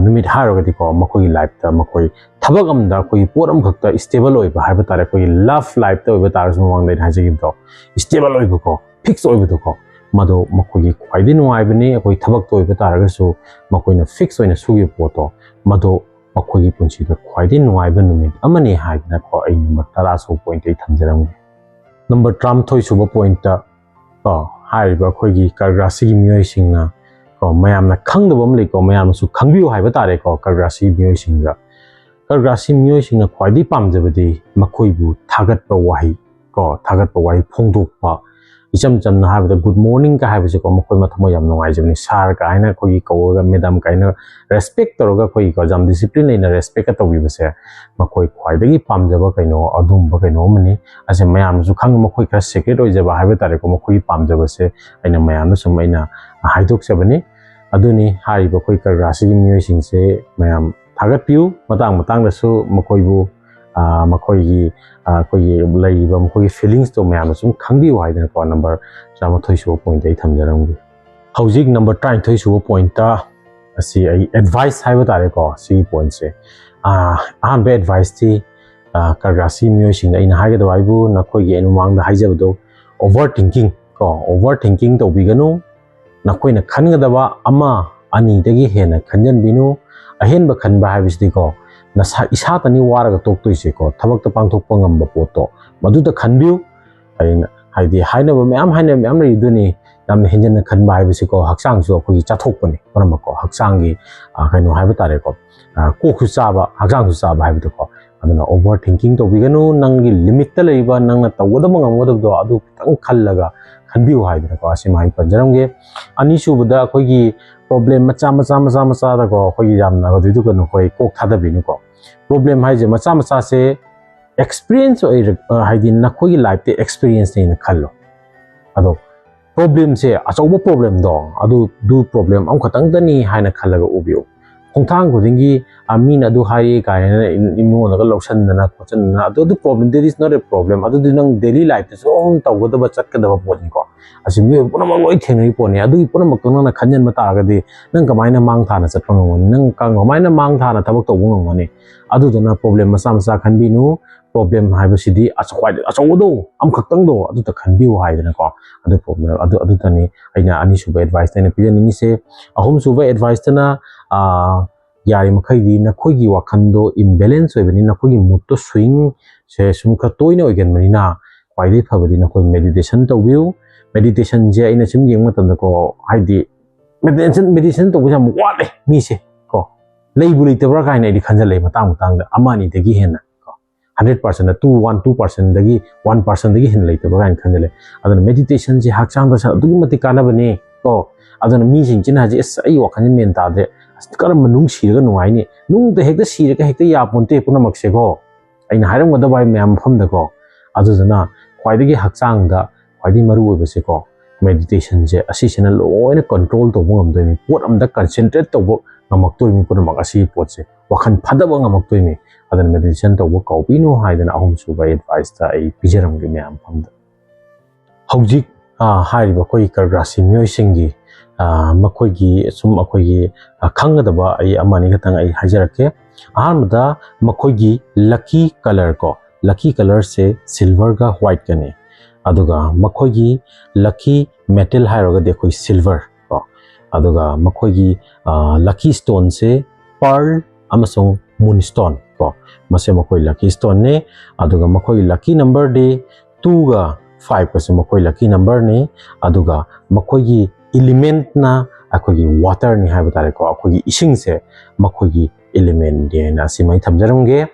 ꯅꯨꯃꯤꯠ ꯍꯥꯏꯔꯒꯗꯤꯀꯣ, ꯃꯈꯣꯏꯒꯤ ꯂꯥꯏꯐꯇ ꯃꯈꯣꯏ ꯊꯕꯛ ꯑꯃꯗ ꯑꯩꯈꯣꯏꯒꯤ ꯄꯣꯠ ꯑꯃꯈꯛꯇ ꯁ꯭ꯇꯦꯕꯜ ꯑꯣꯏꯕ ꯍꯥꯏꯕ ꯇꯥꯔꯦ, ꯑꯩꯈꯣꯏꯒꯤ ꯂꯚ ꯂꯥꯏꯐꯇ ꯑꯣꯏꯕ ꯇꯥꯔꯒꯁꯨ, ꯃꯃꯥꯡꯗ ꯑꯩꯅ ꯍꯥꯏꯖꯈꯤꯕꯗꯣ, ꯁ꯭ꯇꯦꯕꯜ ꯑꯣꯏꯕꯀꯣ, ꯐꯤꯛꯁ ꯑꯣꯏꯕꯗꯣꯀꯣ, ꯃꯗꯣ ꯃꯈꯣꯏꯒꯤ ꯈ꯭ꯋꯥꯏꯗꯒꯤ ꯅꯨꯡꯉꯥꯏꯕꯅꯤ꯫ ꯑꯩꯈꯣꯏ ꯊꯕꯛꯇ ꯑꯣꯏꯕ ꯇꯥꯔꯒꯁꯨ, ꯃꯈꯣꯏꯅ ꯐꯤꯛꯁ ꯑꯣꯏꯅ ꯁꯨꯈꯤꯕ ꯄꯣꯠꯇꯣ, ꯃꯗꯣ ꯃꯈꯣꯏꯒꯤ ꯄꯨꯟꯁꯤꯗ ꯈ꯭ꯋꯥꯏꯗꯒꯤ ꯅꯨꯡꯉꯥꯏꯕ ꯅꯨꯃꯤꯠ ꯑꯃꯅꯤ ꯍꯥꯏꯗꯅꯀꯣ, ꯑꯩ ꯅꯝꯕꯔ ꯇꯔꯥ ꯁꯨꯕ ꯄꯣꯏꯟꯠꯇ ꯑꯩ ꯊꯝꯖꯔꯝꯒꯦ꯫ ꯅꯝꯕꯔ ꯇꯔꯥꯃꯥꯊꯣꯏ ꯁꯨꯕ ꯄꯣꯏꯟꯠꯇ ꯀꯣ, ꯍꯥꯏꯔꯤꯕ ꯑꯩꯈꯣꯏꯒꯤ ꯀꯔꯒ꯭ꯔꯥꯁꯤꯒꯤ ꯃꯤꯑꯣꯏꯁꯤꯡꯅ ꯀꯣ, ꯃꯌꯥꯝꯅ ꯈꯪꯗꯕ ꯑꯃ ꯂꯩꯀꯣ, ꯃꯌꯥꯝꯅꯁꯨ ꯈꯪꯕꯤꯌꯨ ꯍꯥꯏꯕ ꯇꯥꯔꯦꯀꯣ, ꯀꯔꯒ꯭ꯔꯥꯁꯤꯒꯤ ꯃꯤꯑꯣꯏꯁꯤꯡꯗ꯫ ꯀꯔꯒ꯭ꯔꯥꯁꯤ ꯃꯤꯑꯣꯏꯁꯤꯡꯅ ꯈ꯭ꯋꯥꯏꯗꯒꯤ ꯄꯥꯝꯖꯕꯗꯤ ꯃꯈꯣꯏꯕꯨ ꯊꯥꯒꯠꯄ ꯋꯥꯍꯩ ꯀꯣ, ꯊꯥꯒꯠꯄ ꯋꯥꯍꯩ ꯐꯣꯡꯗꯣꯛꯄ꯫ ꯏꯆꯝ ꯆꯝꯅ ꯍꯥꯏꯔꯕꯗ, "ꯒꯨꯗ ꯃꯣꯔꯅꯤꯡ"ꯒ ꯍꯥꯏꯕꯁꯦꯀꯣ, ꯃꯈꯣꯏ ꯃꯊꯃꯣꯏ ꯌꯥꯝ ꯅꯨꯡꯉꯥꯏꯖꯕꯅꯤ꯫ "ꯁꯥꯔ" ꯀꯥꯏꯅ ꯑꯩꯈꯣꯏꯒꯤ ꯀꯧꯔꯒ, "ꯃꯦꯗꯥꯝ" ꯀꯥꯏꯅ ꯔꯦꯁꯄꯦꯛ ꯇꯧꯔꯒ, ꯑꯩꯈꯣꯏꯒꯤꯀꯣ, ꯌꯥꯝ ꯗꯤꯁꯤꯄ꯭ꯂꯤꯟ ꯂꯩꯅ ꯔꯦꯁꯄꯦꯛꯀ ꯇꯧꯕꯤꯕꯁꯦ ꯃꯈꯣꯏ ꯈ꯭ꯋꯥꯏꯗꯒꯤ ꯄꯥꯝꯖꯕ ꯀꯩꯅꯣ, ꯑꯗꯨꯒꯨꯝꯕ ꯀꯩꯅꯣ ꯑꯃꯅꯤ꯫ ꯑꯁꯦ ꯃꯌꯥꯝꯅꯁꯨ ꯈꯪꯉꯤ, ꯃꯈꯣꯏ ꯈꯔ ꯁꯤꯀ꯭ꯔꯦꯠ ꯑꯣꯏꯖꯕ ꯍꯥꯏꯕ ꯇꯥꯔꯦꯀꯣ, ꯃꯈꯣꯏꯒꯤ ꯄꯥꯝꯖꯕꯁꯦ ꯑꯩꯅ ꯃꯌꯥꯝꯗ ꯁꯨꯝ ꯑꯩꯅ ꯍꯥꯏꯗꯣꯛꯆꯕꯅꯤ꯫ ꯑꯗꯨꯅꯤ ꯍꯥꯏꯔꯤꯕ ꯑꯩꯈꯣꯏ ꯀꯔꯒ꯭ꯔꯥꯁꯤꯒꯤ ꯃꯤꯑꯣꯏꯁꯤꯡꯁꯦ ꯃꯌꯥꯝ ꯊꯥꯒꯠꯄꯤꯌꯨ꯫ ꯃꯇꯥꯡ ꯃꯇꯥꯡꯗꯁꯨ ꯃꯈꯣꯏꯕꯨ, ꯑ, ꯃꯈꯣꯏꯒꯤ, ꯑ, ꯑꯩꯈꯣꯏꯒꯤ ꯂꯩꯔꯤꯕ ꯃꯈꯣꯏꯒꯤ ꯐꯤꯂꯤꯡꯁꯇꯣ ꯃꯌꯥꯝꯅ ꯁꯨꯝ ꯈꯪꯕꯤꯌꯨ ꯍꯥꯏꯗꯅꯀꯣ, ꯅꯝꯕꯔ ꯇꯔꯥꯃꯥꯊꯣꯏ ꯁꯨꯕ ꯄꯣꯏꯟꯠꯇ ꯑꯩ ꯊꯝꯖꯔꯝꯒꯦ꯫ ꯍꯧꯖꯤꯛ ꯅꯝꯕꯔ ꯇꯔꯥꯅꯤꯊꯣꯏ ꯁꯨꯕ ꯄꯣꯏꯟꯠꯇ ꯑꯁꯤ ꯑꯩ ꯑꯦꯗꯚꯥꯏꯁ ꯍꯥꯏꯕ ꯇꯥꯔꯦꯀꯣ, ꯁꯤꯒꯤ ꯄꯣꯏꯟꯠꯁꯦ꯫ ꯑ, ꯑꯍꯥꯟꯕ ꯑꯦꯗꯚꯥꯏꯁꯇꯤ, ꯑ, ꯀꯔꯒ꯭ꯔꯥꯁꯤ ꯃꯤꯑꯣꯏꯁꯤꯡꯗ ꯑꯩꯅ ꯍꯥꯏꯒꯗꯕ ꯍꯥꯏꯕꯨ, ꯅꯈꯣꯏꯒꯤ ꯑꯩꯅ ꯃꯃꯥꯡꯗ ꯍꯥꯏꯖꯕꯗꯣ, ꯑꯣꯚꯔ ꯊꯤꯡꯀꯤꯡ ꯀꯣ, ꯑꯣꯚꯔ ꯊꯤꯡꯀꯤꯡ ꯇꯧꯕꯤꯒꯅꯨ꯫ ꯅꯈꯣꯏꯅ ꯈꯟꯒꯗꯕ ꯑꯃ ꯑꯅꯤꯗꯒꯤ ꯍꯦꯟꯅ ꯈꯟꯖꯟꯕꯤꯅꯨ꯫ ꯑꯍꯦꯟꯕ ꯈꯟꯕ ꯍꯥꯏꯕꯁꯤꯗꯤꯀꯣ, ꯅꯁꯥ ꯏꯁꯥꯇꯅꯤ ꯋꯥꯔꯒ ꯇꯣꯛꯇꯣꯏꯁꯦꯀꯣ, ꯊꯕꯛꯇ ꯄꯥꯡꯊꯣꯛꯄ ꯉꯝꯕ ꯄꯣꯠꯇꯣ ꯃꯗꯨꯗ ꯈꯟꯕꯤꯌꯨ꯫ ꯑꯩꯅ ꯍꯥꯏꯗꯤ, ꯍꯥꯏꯅꯕ ꯃꯌꯥꯝ, ꯍꯥꯏꯅꯕ ꯃꯌꯥꯝ ꯂꯩꯗꯨꯅꯤ꯫ ꯌꯥꯝꯅ ꯍꯦꯟꯖꯟꯅ ꯈꯟꯕ ꯍꯥꯏꯕꯁꯤꯀꯣ, ꯍꯛꯆꯥꯡꯁꯨ ꯑꯩꯈꯣꯏꯒꯤ ꯆꯥꯊꯣꯛꯄꯅꯤ ꯄꯨꯝꯅꯃꯛꯀꯣ, ꯍꯛꯆꯥꯡꯒꯤ, ꯑ, ꯀꯩꯅꯣ ꯍꯥꯏꯕ ꯇꯥꯔꯦꯀꯣ, ꯑ, ꯀꯣꯛꯁꯨ ꯆꯥꯕ, ꯍꯛꯆꯥꯡꯁꯨ ꯆꯥꯕ ꯍꯥꯏꯕꯗꯣꯀꯣ꯫ ꯑꯗꯨꯅ ꯑꯣꯚꯔ ꯊꯤꯡꯀꯤꯡ ꯇꯧꯕꯤꯒꯅꯨ꯫ ꯅꯪꯒꯤ ꯂꯤꯃꯤꯠꯇ ꯂꯩꯔꯤꯕ, ꯅꯪꯅ ꯇꯧꯒꯗꯕ ꯉꯝꯒꯗꯕꯗꯣ ꯑꯗꯨ ꯈꯤꯇꯪ ꯈꯜꯂꯒ ꯈꯟꯕꯤꯌꯨ ꯍꯥꯏꯗꯅꯀꯣ, ꯑꯁꯤꯃ ꯑꯩ ꯄꯟꯖꯔꯝꯒꯦ꯫ ꯑꯅꯤꯁꯨꯕꯗ, ꯑꯩꯈꯣꯏꯒꯤ ꯄ꯭ꯔꯣꯕ꯭ꯂꯦꯝ ꯃꯆꯥ ꯃꯆꯥ ꯃꯆꯥ ꯃꯆꯥꯗꯀꯣ, ꯑꯩꯈꯣꯏꯒꯤ ꯌꯥꯝꯅ ꯍꯧꯖꯤꯛꯇꯨ ꯀꯩꯅꯣ, ꯑꯩꯈꯣꯏ ꯀꯣꯛ ꯊꯥꯗꯕꯤꯅꯨꯀꯣ꯫ ꯄ꯭ꯔꯣꯕ꯭ꯂꯦꯝ ꯍꯥꯏꯁꯦ ꯃꯆꯥ ꯃꯆꯥꯁꯦ ꯑꯦꯛꯁꯄꯤꯔꯤꯌꯦꯟꯁ ꯑꯣꯏꯔ-, ꯑ, ꯍꯥꯏꯗꯤ ꯅꯈꯣꯏꯒꯤ ꯂꯥꯏꯐꯇ ꯑꯦꯛꯁꯄꯤꯔꯤꯌꯦꯟꯁꯅꯦꯅ ꯈꯜꯂꯣ꯫ ꯑꯗꯣ ꯄ꯭ꯔꯣꯕ꯭ꯂꯦꯝꯁꯦ, ꯑꯆꯧꯕ ꯄ꯭ꯔꯣꯕ꯭ꯂꯦꯝꯗꯣ, ꯑꯗꯨ, ꯑꯗꯨ ꯄ꯭ꯔꯣꯕ꯭ꯂꯦꯝ ꯑꯃꯈꯛꯇꯪꯗꯅꯤ ꯍꯥꯏꯅ ꯈꯜꯂꯒ ꯎꯕꯤꯌꯨ꯫ ꯈꯣꯡꯊꯥꯡ ꯈꯨꯗꯤꯡꯒꯤ, "ꯑ, ꯃꯤꯅ ꯑꯗꯨ ꯍꯥꯏꯔꯛꯏ" ꯀꯥꯏꯅ ꯏ-, ꯏꯃꯨꯡꯗꯒ ꯂꯧꯁꯟꯗꯅ ꯈꯣꯠꯆꯟꯗꯅ, ꯑꯗꯨ, ꯑꯗꯨ problem, that is not a problem, ꯑꯗꯨꯗꯤ ꯅꯪ daily life ꯇ ꯁꯨꯝ ꯇꯧꯒꯗꯕ, ꯆꯠꯀꯗꯕ ꯄꯣꯠꯅꯤꯀꯣ꯫ ꯑꯁꯤ ꯃꯤꯑꯣꯏꯕ ꯄꯨꯝꯅꯃꯛ ꯂꯣꯏ ꯊꯦꯡꯅꯔꯤ ꯄꯣꯠꯅꯤ꯫ ꯑꯗꯨꯒꯤ ꯄꯨꯝꯅꯃꯛꯇꯣ ꯅꯪꯅ ꯈꯟꯖꯟꯕ ꯇꯥꯔꯒꯗꯤ, ꯅꯪ ꯀꯃꯥꯏꯅ ꯃꯥꯡ ꯊꯥꯅ ꯆꯠꯄ ꯉꯝꯒꯅꯤ? ꯅꯪ ꯀ-, ꯀꯃꯥꯏꯅ ꯃꯥꯡ ꯊꯥꯅ ꯊꯕꯛ ꯇꯧꯕ ꯉꯝꯒꯅꯤ? ꯑꯗꯨꯗꯨꯅ problem ꯃꯆꯥ ꯃꯆꯥ ꯈꯟꯕꯤꯅꯨ꯫ Problem ꯍꯥꯏꯕꯁꯤꯗꯤ ꯑꯆ-, ꯈ꯭ꯋꯥꯏꯗꯒꯤ ꯑꯆꯧꯕꯗꯣ, ꯑꯃꯈꯛꯇꯪꯗꯣ, ꯑꯗꯨꯗ ꯈꯟꯕꯤꯌꯨ ꯍꯥꯏꯗꯅꯀꯣ꯫ ꯑꯗꯨ problem, ꯑꯗꯨ, ꯑꯗꯨꯗꯅꯤ ꯑꯩꯅ ꯑꯅꯤꯁꯨꯕ advice ꯇ ꯑꯩꯅ ꯄꯤꯖꯅꯤꯡꯉꯤꯁꯦ꯫ ꯑꯍꯨꯝꯁꯨꯕ advice ꯇꯅ, ꯑꯥ, ꯌꯥꯔꯤꯃꯈꯩꯗꯤ ꯅꯈꯣꯏꯒꯤ ꯋꯥꯈꯜꯗꯣ imbalance ꯑꯣꯏꯕꯅꯤꯅ, ꯅꯈꯣꯏꯒꯤ mood ꯇꯣ swing ꯁꯦ ꯁꯨꯝ ꯈꯔ ꯇꯣꯏꯅ ꯑꯣꯏꯒꯟꯕꯅꯤꯅ, ꯈ꯭ꯋꯥꯏꯗꯒꯤ ꯐꯕꯗꯤ ꯅꯈꯣꯏ meditation ꯇꯧꯕꯤꯌꯨ꯫ Meditation ꯁꯦ ꯑꯩꯅ ꯁꯨꯝ ꯌꯦꯡꯕ ꯃꯇꯝꯗꯀꯣ, ꯍꯥꯏꯗꯤ meditation, meditation ꯇꯧꯕꯁꯦ ꯌꯥꯝ ꯋꯥꯠꯂꯦ ꯃꯤꯁꯦ ꯀꯣ꯫ ꯂꯩꯕꯨ ꯂꯩꯇꯕ꯭ꯔꯥ ꯀꯥꯏꯅ ꯑꯩꯗꯤ ꯈꯟꯖꯜꯂꯛꯑꯦ ꯃꯇꯥꯡ ꯃꯇꯥꯡꯗ, ꯑꯃ ꯑꯅꯤꯗꯒꯤ ꯍꯦꯟꯅ ꯀꯣ꯫ Hundred percent ꯇ two, one, two percent ꯗꯒꯤ, one percent ꯗꯒꯤ ꯍꯦꯟꯅ ꯂꯩꯇꯕ꯭ꯔꯥ ꯀꯥꯏꯅ ꯈꯟꯖꯜꯂꯛꯑꯦ꯫ ꯑꯗꯨꯅ meditation ꯁꯦ ꯍꯛꯆꯥꯡꯗꯁꯨ ꯑꯗꯨꯛꯀꯤ ꯃꯇꯤꯛ ꯀꯥꯟꯅꯕꯅꯤ ꯀꯣ꯫ ꯑꯗꯨꯅ ꯃꯤꯁꯤꯡꯁꯤꯅ ꯍꯧꯖꯤꯛ, "ꯑꯁ, ꯑꯩ ꯋꯥꯈꯜꯁꯦ ꯃꯦꯟ ꯇꯥꯗ꯭ꯔꯦ, ꯑꯁ, ꯀꯔꯝꯕ ꯅꯨꯡ ꯁꯤꯔꯒ ꯅꯨꯡꯉꯥꯏꯅꯤ? ꯅꯨꯡꯗ ꯍꯦꯛꯇ ꯁꯤꯔꯒ ꯍꯦꯛꯇ ꯌꯥꯄꯣꯟꯇꯦ ꯄꯨꯝꯅꯃꯛꯁꯦꯀꯣ"꯫ ꯑꯩꯅ ꯍꯥꯏꯔꯝꯒꯗꯕ ꯍꯥꯏ ꯃꯌꯥꯝ ꯃꯐꯝꯗꯀꯣ꯫ ꯑꯗꯨꯗꯨꯅ ꯈ꯭ꯋꯥꯏꯗꯒꯤ ꯍꯛꯆꯥꯡꯗ ꯈ꯭ꯋꯥꯏꯗꯒꯤ ꯃꯔꯨ ꯑꯣꯏꯕꯁꯦꯀꯣ, meditation ꯁꯦ, ꯑꯁꯤꯁꯤꯅ ꯂꯣꯏꯅ control ꯇꯧꯕ ꯉꯝꯗꯣꯏꯅꯤ꯫ ꯄꯣꯠ ꯑꯝꯗ concentrate ꯇꯧꯕ ꯉꯝꯃꯛꯇꯣꯏꯅꯤ ꯄꯨꯝꯅꯃꯛ꯫ ꯑꯁꯤꯒꯤ ꯄꯣꯠꯁꯦ ꯋꯥꯈꯜ ꯐꯗꯕ ꯉꯝꯃꯛꯇꯣꯏꯅꯤ꯫ ꯑꯗꯨꯅ meditation ꯇꯧꯕ ꯀꯥꯎꯕꯤꯅꯨ ꯍꯥꯏꯗꯅ ꯑꯍꯨꯝꯁꯨꯕ advice ꯇ ꯑꯩ ꯄꯤꯖꯔꯝꯒꯦ ꯃꯌꯥꯝ ꯃꯐꯝꯗ꯫ ꯍꯧꯖꯤꯛ, ꯑ, ꯍꯥꯏꯔꯤꯕ ꯑꯩꯈꯣꯏꯒꯤ ꯀꯔꯛ ꯔꯥꯁꯤ ꯃꯤꯑꯣꯏꯁꯤꯡꯒꯤ, ꯑ, ꯃꯈꯣꯏꯒꯤ ꯁꯨꯝ ꯑꯩꯈꯣꯏꯒꯤ, ꯑ, ꯈꯪꯒꯗꯕ ꯑꯩ ꯑꯃꯅꯤ ꯈꯛꯇꯪ ꯑꯩ ꯍꯥꯏꯖꯔꯛꯀꯦ꯫ ꯑꯍꯥꯟꯕꯗ ꯃꯈꯣꯏꯒꯤ lucky colour ꯀꯣ, lucky colour ꯁꯦ silver ꯒ white ꯀꯅꯤ꯫ ꯑꯗꯨꯒ ꯃꯈꯣꯏꯒꯤ lucky metal ꯍꯥꯏꯔꯒꯗꯤ ꯑꯩꯈꯣꯏ silver ꯀꯣ꯫ ꯑꯗꯨꯒ ꯃꯈꯣꯏꯒꯤ, ꯑ, lucky stone ꯁꯦ pearl ꯑꯃꯁꯨꯡ moonstone ꯀꯣ꯫ ꯃꯁꯦ ꯃꯈꯣꯏ lucky stone ꯅꯦ꯫ ꯑꯗꯨꯒ ꯃꯈꯣꯏꯒꯤ lucky number ꯗꯤ two ꯒ five ꯀꯁꯦ ꯃꯈꯣꯏ lucky number ꯅꯤ꯫ ꯑꯗꯨꯒ ꯃꯈꯣꯏꯒꯤ element ꯅ ꯑꯩꯈꯣꯏꯒꯤ water ꯅꯤ ꯍꯥꯏꯕ ꯇꯥꯔꯦꯀꯣ꯫ ꯑꯩꯈꯣꯏꯒꯤ ꯏꯁꯤꯡꯁꯦ ꯃꯈꯣꯏꯒꯤ element ꯅꯤ ꯍꯥꯏꯅ ꯑꯁꯤꯃ ꯑꯩ ꯊꯝꯖꯔꯝꯒꯦ꯫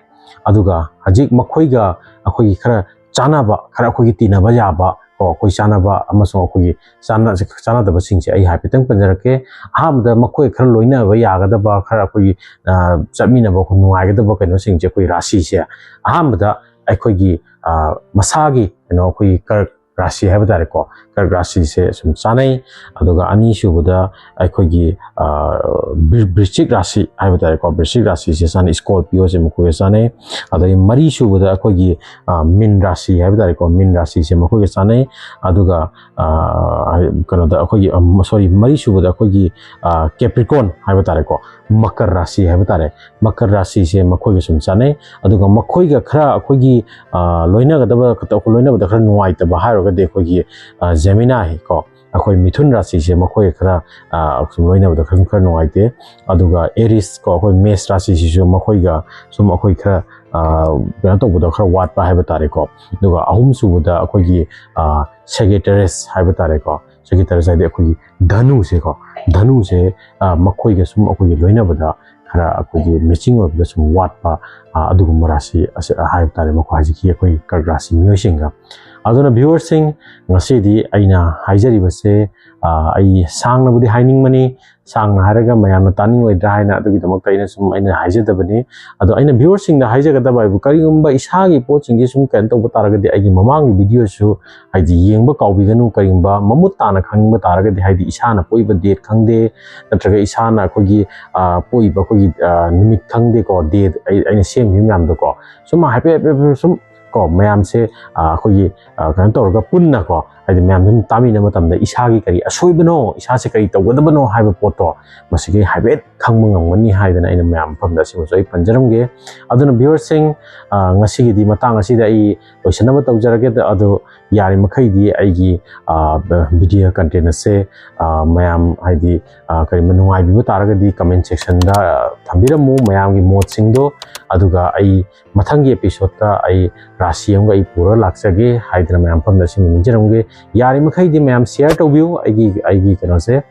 ꯑꯗꯨꯒ ꯍꯧꯖꯤꯛ ꯃꯈꯣꯏꯒ ꯑꯩꯈꯣꯏꯒꯤ ꯈꯔ ꯆꯥꯟꯅꯕ, ꯈꯔ ꯑꯩꯈꯣꯏꯒꯤ ꯇꯤꯟꯅꯕ ꯌꯥꯕ ꯀꯣ, ꯑꯩꯈꯣꯏ ꯆꯥꯟꯅꯕ ꯑꯃꯁꯨꯡ ꯑꯩꯈꯣꯏꯒꯤ ꯆꯥꯟꯅ-, ꯆꯥꯟꯅꯗꯕꯁꯤꯡꯁꯦ ꯑꯩ ꯍꯥꯏꯐꯦꯠꯇꯪ ꯄꯟꯖꯔꯛꯀꯦ꯫ ꯑꯍꯥꯟꯕꯗ ꯃꯈꯣꯏ ꯈꯔ ꯂꯣꯏꯅꯕ ꯌꯥꯒꯗꯕ, ꯈꯔ ꯑꯩꯈꯣꯏꯒꯤ, ꯑ, ꯆꯠꯃꯤꯟꯅꯕ ꯅꯨꯡꯉꯥꯏꯒꯗꯕ ꯀꯩꯅꯣꯁꯤꯡꯁꯦ ꯑꯩꯈꯣꯏ ꯔꯥꯁꯤꯁꯦ꯫ ꯑꯍꯥꯟꯕꯗ ꯑꯩꯈꯣꯏꯒꯤ, ꯑ, ꯃꯁꯥꯒꯤ ꯀꯩꯅꯣ, ꯑꯩꯈꯣꯏꯒꯤ ꯀꯔꯛ ꯔꯥꯁꯤ ꯍꯥꯏꯕ ꯇꯥꯔꯦꯀꯣ, ꯀꯔꯛ ꯔꯥꯁꯤꯁꯦ ꯁꯨꯝ ꯆꯥꯅꯩ꯫ ꯑꯗꯨꯒ ꯑꯅꯤꯁꯨꯕꯗ ꯑꯩꯈꯣꯏꯒꯤ ꯕ꯭ꯔꯤꯆꯤꯛ ꯔꯥꯁꯤ ꯍꯥꯏꯕ ꯇꯥꯔꯦꯀꯣ, ꯕ꯭ꯔꯤꯆꯤꯛ ꯔꯥꯁꯤꯁꯦ ꯆꯥꯅꯩ꯫ ꯁ꯭ꯀꯣꯔꯄꯤꯌꯣꯁꯦ ꯃꯈꯣꯏꯒ ꯆꯥꯅꯩ꯫ ꯑꯗꯒꯤ ꯃꯔꯤꯁꯨꯕꯗ ꯑꯩꯈꯣꯏꯒꯤ ꯃꯤꯟ ꯔꯥꯁꯤ ꯍꯥꯏꯕ ꯇꯥꯔꯦꯀꯣ, ꯃꯤꯟ ꯔꯥꯁꯤꯁꯦ ꯃꯈꯣꯏꯒ ꯆꯥꯅꯩ꯫ ꯑꯗꯨꯒ ꯀꯩꯅꯣꯗ ꯑꯩꯈꯣꯏꯒꯤ, ꯁꯣꯔꯤ, ꯃꯔꯤꯁꯨꯕꯗ ꯑꯩꯈꯣꯏꯒꯤ ꯀꯦꯄ꯭ꯔꯤꯀꯣꯟ ꯍꯥꯏꯕ ꯇꯥꯔꯦꯀꯣ, ꯃꯀꯔ ꯔꯥꯁꯤ ꯍꯥꯏꯕ ꯇꯥꯔꯦ꯫ ꯃꯀꯔ ꯔꯥꯁꯤꯁꯦ ꯃꯈꯣꯏꯒ ꯁꯨꯝ ꯆꯥꯅꯩ꯫ ꯑꯗꯨꯒ ꯃꯈꯣꯏꯒ ꯈꯔ ꯑꯩꯈꯣꯏꯒꯤ ꯂꯣꯏꯅꯒꯗꯕ, ꯂꯣꯏꯅꯕꯗ ꯈꯔ ꯅꯨꯡꯉꯥꯏꯇꯕ ꯍꯥꯏꯔꯒꯗꯤ ꯑꯩꯈꯣꯏꯒꯤ ꯖꯦꯃꯤꯅꯥꯏ ꯀꯣ, ꯑꯩꯈꯣꯏ ꯃꯤꯊꯨꯟ ꯔꯥꯁꯤꯁꯦ ꯃꯈꯣꯏꯒ ꯈꯔ ꯁꯨꯝ ꯂꯣꯏꯅꯕꯗ ꯈꯔ ꯈꯔ ꯅꯨꯡꯉꯥꯏꯇꯦ꯫ ꯑꯗꯨꯒ ꯑꯦꯔꯤꯁ ꯀꯣ, ꯑꯩꯈꯣꯏ ꯃꯦꯁ ꯔꯥꯁꯤꯁꯤꯁꯨ ꯃꯈꯣꯏꯒ ꯁꯨꯝ ꯑꯩꯈꯣꯏ ꯈꯔ ꯀꯩꯅꯣ ꯇꯧꯕꯗ ꯈꯔ ꯋꯥꯠꯄ ꯍꯥꯏꯕ ꯇꯥꯔꯦꯀꯣ꯫ ꯑꯗꯨꯒ ꯑꯍꯨꯝꯁꯨꯕꯗ ꯑꯩꯈꯣꯏꯒꯤ ꯁꯦꯒꯤꯇꯔꯤꯌꯁ ꯍꯥꯏꯕ ꯇꯥꯔꯦꯀꯣ, ꯁꯦꯒꯤꯇꯔꯤꯌꯁ ꯍꯥꯏꯗꯤ ꯑꯩꯈꯣꯏꯒꯤ ꯙꯅꯨꯁꯦꯀꯣ, ꯙꯅꯨꯁꯦ ꯃꯈꯣꯏꯒ ꯁꯨꯝ ꯑꯩꯈꯣꯏꯒꯤ ꯂꯣꯏꯅꯕꯗ ꯈꯔ ꯑꯩꯈꯣꯏꯒꯤ ꯃꯦꯆꯤꯡ ꯑꯣꯏꯕꯗ ꯁꯨꯝ ꯋꯥꯠꯄ ꯑꯗꯨꯒꯨꯝꯕ ꯔꯥꯁꯤ ꯍꯥꯏꯕ ꯇꯥꯔꯦ, ꯃꯈꯣꯏ ꯍꯧꯖꯤꯛꯀꯤ ꯑꯩꯈꯣꯏ ꯀꯔꯛ ꯔꯥꯁꯤ ꯃꯤꯑꯣꯏꯁꯤꯡꯒ꯫ ꯑꯗꯨꯅ ꯚ꯭ꯌꯨꯋꯔꯁꯤꯡ, ꯉꯁꯤꯗꯤ ꯑꯩꯅ ꯍꯥꯏꯖꯔꯤꯕꯁꯦ ꯑꯩ ꯁꯥꯡꯅꯕꯨꯗꯤ ꯍꯥꯏꯅꯤꯡꯕꯅꯤ, ꯁꯥꯡꯅ ꯍꯥꯏꯔꯒ ꯃꯌꯥꯝꯅ ꯇꯥꯅꯤꯡꯉꯣꯏꯗ꯭ꯔꯥ ꯍꯥꯏꯅ ꯑꯗꯨꯒꯤꯗꯃꯛꯇ ꯑꯩꯅ ꯁꯨꯝ ꯑꯩꯅ ꯍꯥꯏꯖꯗꯕꯅꯤ꯫ ꯑꯗꯣ ꯑꯩꯅ ꯚ꯭ꯌꯨꯋꯔꯁꯤꯡꯗ ꯍꯥꯏꯖꯒꯗꯕ ꯍꯥꯏꯕꯨ, ꯀꯔꯤꯒꯨꯝꯕ ꯏꯁꯥꯒꯤ ꯄꯣꯠꯁꯤꯡꯁꯦ ꯁꯨꯝ ꯀꯩꯅꯣ ꯇꯧꯕ ꯇꯥꯔꯒꯗꯤ ꯑꯩꯒꯤ ꯃꯃꯥꯡꯒꯤ ꯚꯤꯗꯤꯑꯣꯁꯨ ꯍꯥꯏꯗꯤ ꯌꯦꯡꯕ ꯀꯥꯎꯕꯤꯒꯅꯨ꯫ ꯀꯔꯤꯒꯨꯝꯕ ꯃꯃꯨꯠ ꯇꯥꯅ ꯈꯪꯅꯤꯡꯕ ꯇꯥꯔꯒꯗꯤ, ꯍꯥꯏꯗꯤ ꯏꯁꯥꯅ ꯄꯣꯛꯏꯕ ꯗꯦꯠ ꯈꯪꯗꯦ, ꯅꯠꯇ꯭ꯔꯒ ꯏꯁꯥꯅ ꯑꯩꯈꯣꯏꯒꯤ ꯄꯣꯛꯏꯕ ꯑꯩꯈꯣꯏꯒꯤ ꯅꯨꯃꯤꯠ ꯈꯪꯗꯦꯀꯣ, ꯗꯦꯠ ꯑꯩꯅ ꯁꯦꯝꯈꯤꯕ ꯃꯌꯥꯝꯗꯣꯀꯣ, ꯁꯨꯝ ꯍꯥꯏꯐꯦꯠ ꯍꯥꯏꯐꯦꯠ ꯁꯨꯝ ꯀꯣ, ꯃꯌꯥꯝꯁꯦ ꯑꯩꯈꯣꯏꯒꯤ ꯀꯩꯅꯣ ꯇꯧꯔꯒ ꯄꯨꯟꯅꯀꯣ, ꯍꯥꯏꯗꯤ ꯃꯌꯥꯝ ꯑꯗꯨꯝ ꯇꯥꯃꯤꯟꯅꯕ ꯃꯇꯝꯗ ꯏꯁꯥꯒꯤ ꯀꯔꯤ ꯑꯁꯣꯏꯕꯅꯣ, ꯏꯁꯥꯁꯦ ꯀꯔꯤ ꯇꯧꯒꯗꯕꯅꯣ ꯍꯥꯏꯕ ꯄꯣꯠꯇꯣ ꯃꯁꯤꯒꯤ ꯍꯥꯏꯐꯦꯠ ꯈꯪꯕ ꯉꯝꯒꯅꯤ ꯍꯥꯏꯗꯅ ꯑꯩꯅ ꯃꯌꯥꯝ ꯃꯐꯝꯗ ꯑꯁꯤꯃꯁꯨ ꯑꯩ ꯄꯟꯖꯔꯝꯒꯦ꯫ ꯑꯗꯨꯅ ꯚ꯭ꯌꯨꯋꯔꯁꯤꯡ, ꯉꯁꯤꯒꯤꯗꯤ ꯃꯇꯥꯡ ꯑꯁꯤꯗ ꯑꯩ ꯂꯣꯏꯁꯤꯟꯅꯕ ꯇꯧꯖꯔꯒꯦ꯫ ꯑꯗꯣ ꯌꯥꯔꯤꯃꯈꯩꯗꯤ ꯑꯩꯒꯤ ꯚꯤꯗꯤꯑꯣ ꯀꯟꯇꯦꯟ ꯑꯁꯦ ꯃꯌꯥꯝ ꯍꯥꯏꯗꯤ ꯀꯔꯤꯒꯨꯝꯕ ꯅꯨꯡꯉꯥꯏꯕꯤꯕ ꯇꯥꯔꯒꯗꯤ ꯀꯃꯦꯟ ꯁꯦꯛꯁꯟꯗ ꯊꯝꯕꯤꯔꯝꯃꯨ ꯃꯌꯥꯝꯒꯤ ꯃꯣꯠꯁꯤꯡꯗꯣ꯫ ꯑꯗꯨꯒ ꯑꯩ ꯃꯊꯪꯒꯤ ꯑꯦꯄꯤꯁꯣꯗꯇ ꯑꯩ ꯔꯥꯁꯤ ꯑꯃꯒ ꯑꯩ ꯄꯨꯔꯒ ꯂꯥꯛꯆꯒꯦ ꯍꯥꯏꯗꯅ ꯃꯌꯥꯝ ꯃꯐꯝꯗ ꯑꯁꯤꯃ ꯅꯤꯡꯁꯤꯡꯖꯔꯝꯒꯦ꯫ ꯌꯥꯔꯤꯃꯈꯩꯗꯤ ꯃꯌꯥꯝ ꯁꯤꯌꯔ ꯇꯧꯕꯤꯌꯨ ꯑꯩꯒꯤ, ꯑꯩꯒꯤ ꯀꯩꯅꯣꯁꯦ,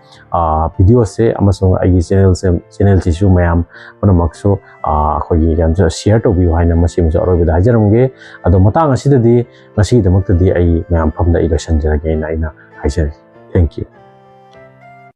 ꯚꯤꯗꯤꯑꯣꯁꯦ, ꯑꯃꯁꯨꯡ ꯑꯩꯒꯤ ꯆꯦꯅꯦꯜꯁꯦ, ꯆꯦꯅꯦꯜꯁꯤꯁꯨ ꯃꯌꯥꯝ ꯄꯨꯝꯅꯃꯛꯁꯨ ꯑꯩꯈꯣꯏꯒꯤ ꯀꯩꯅꯣꯁꯦ ꯁꯤꯌꯔ ꯇꯧꯕꯤꯌꯨ ꯍꯥꯏꯅ ꯃꯁꯤꯃꯁꯨ ꯑꯔꯣꯏꯕꯗ ꯍꯥꯏꯖꯔꯝꯒꯦ꯫ ꯑꯗꯣ ꯃꯇꯥꯡ ꯑꯁꯤꯗꯗꯤ ꯉꯁꯤꯒꯤꯗꯃꯛꯇꯗꯤ ꯑꯩ ꯃꯌꯥꯝ ꯃꯐꯝꯗ ꯑꯩ ꯂꯣꯏꯁꯤꯟꯖꯔꯒꯦꯅ ꯑꯩꯅ ꯍꯥꯏꯖꯔꯤ꯫ Thank you꯫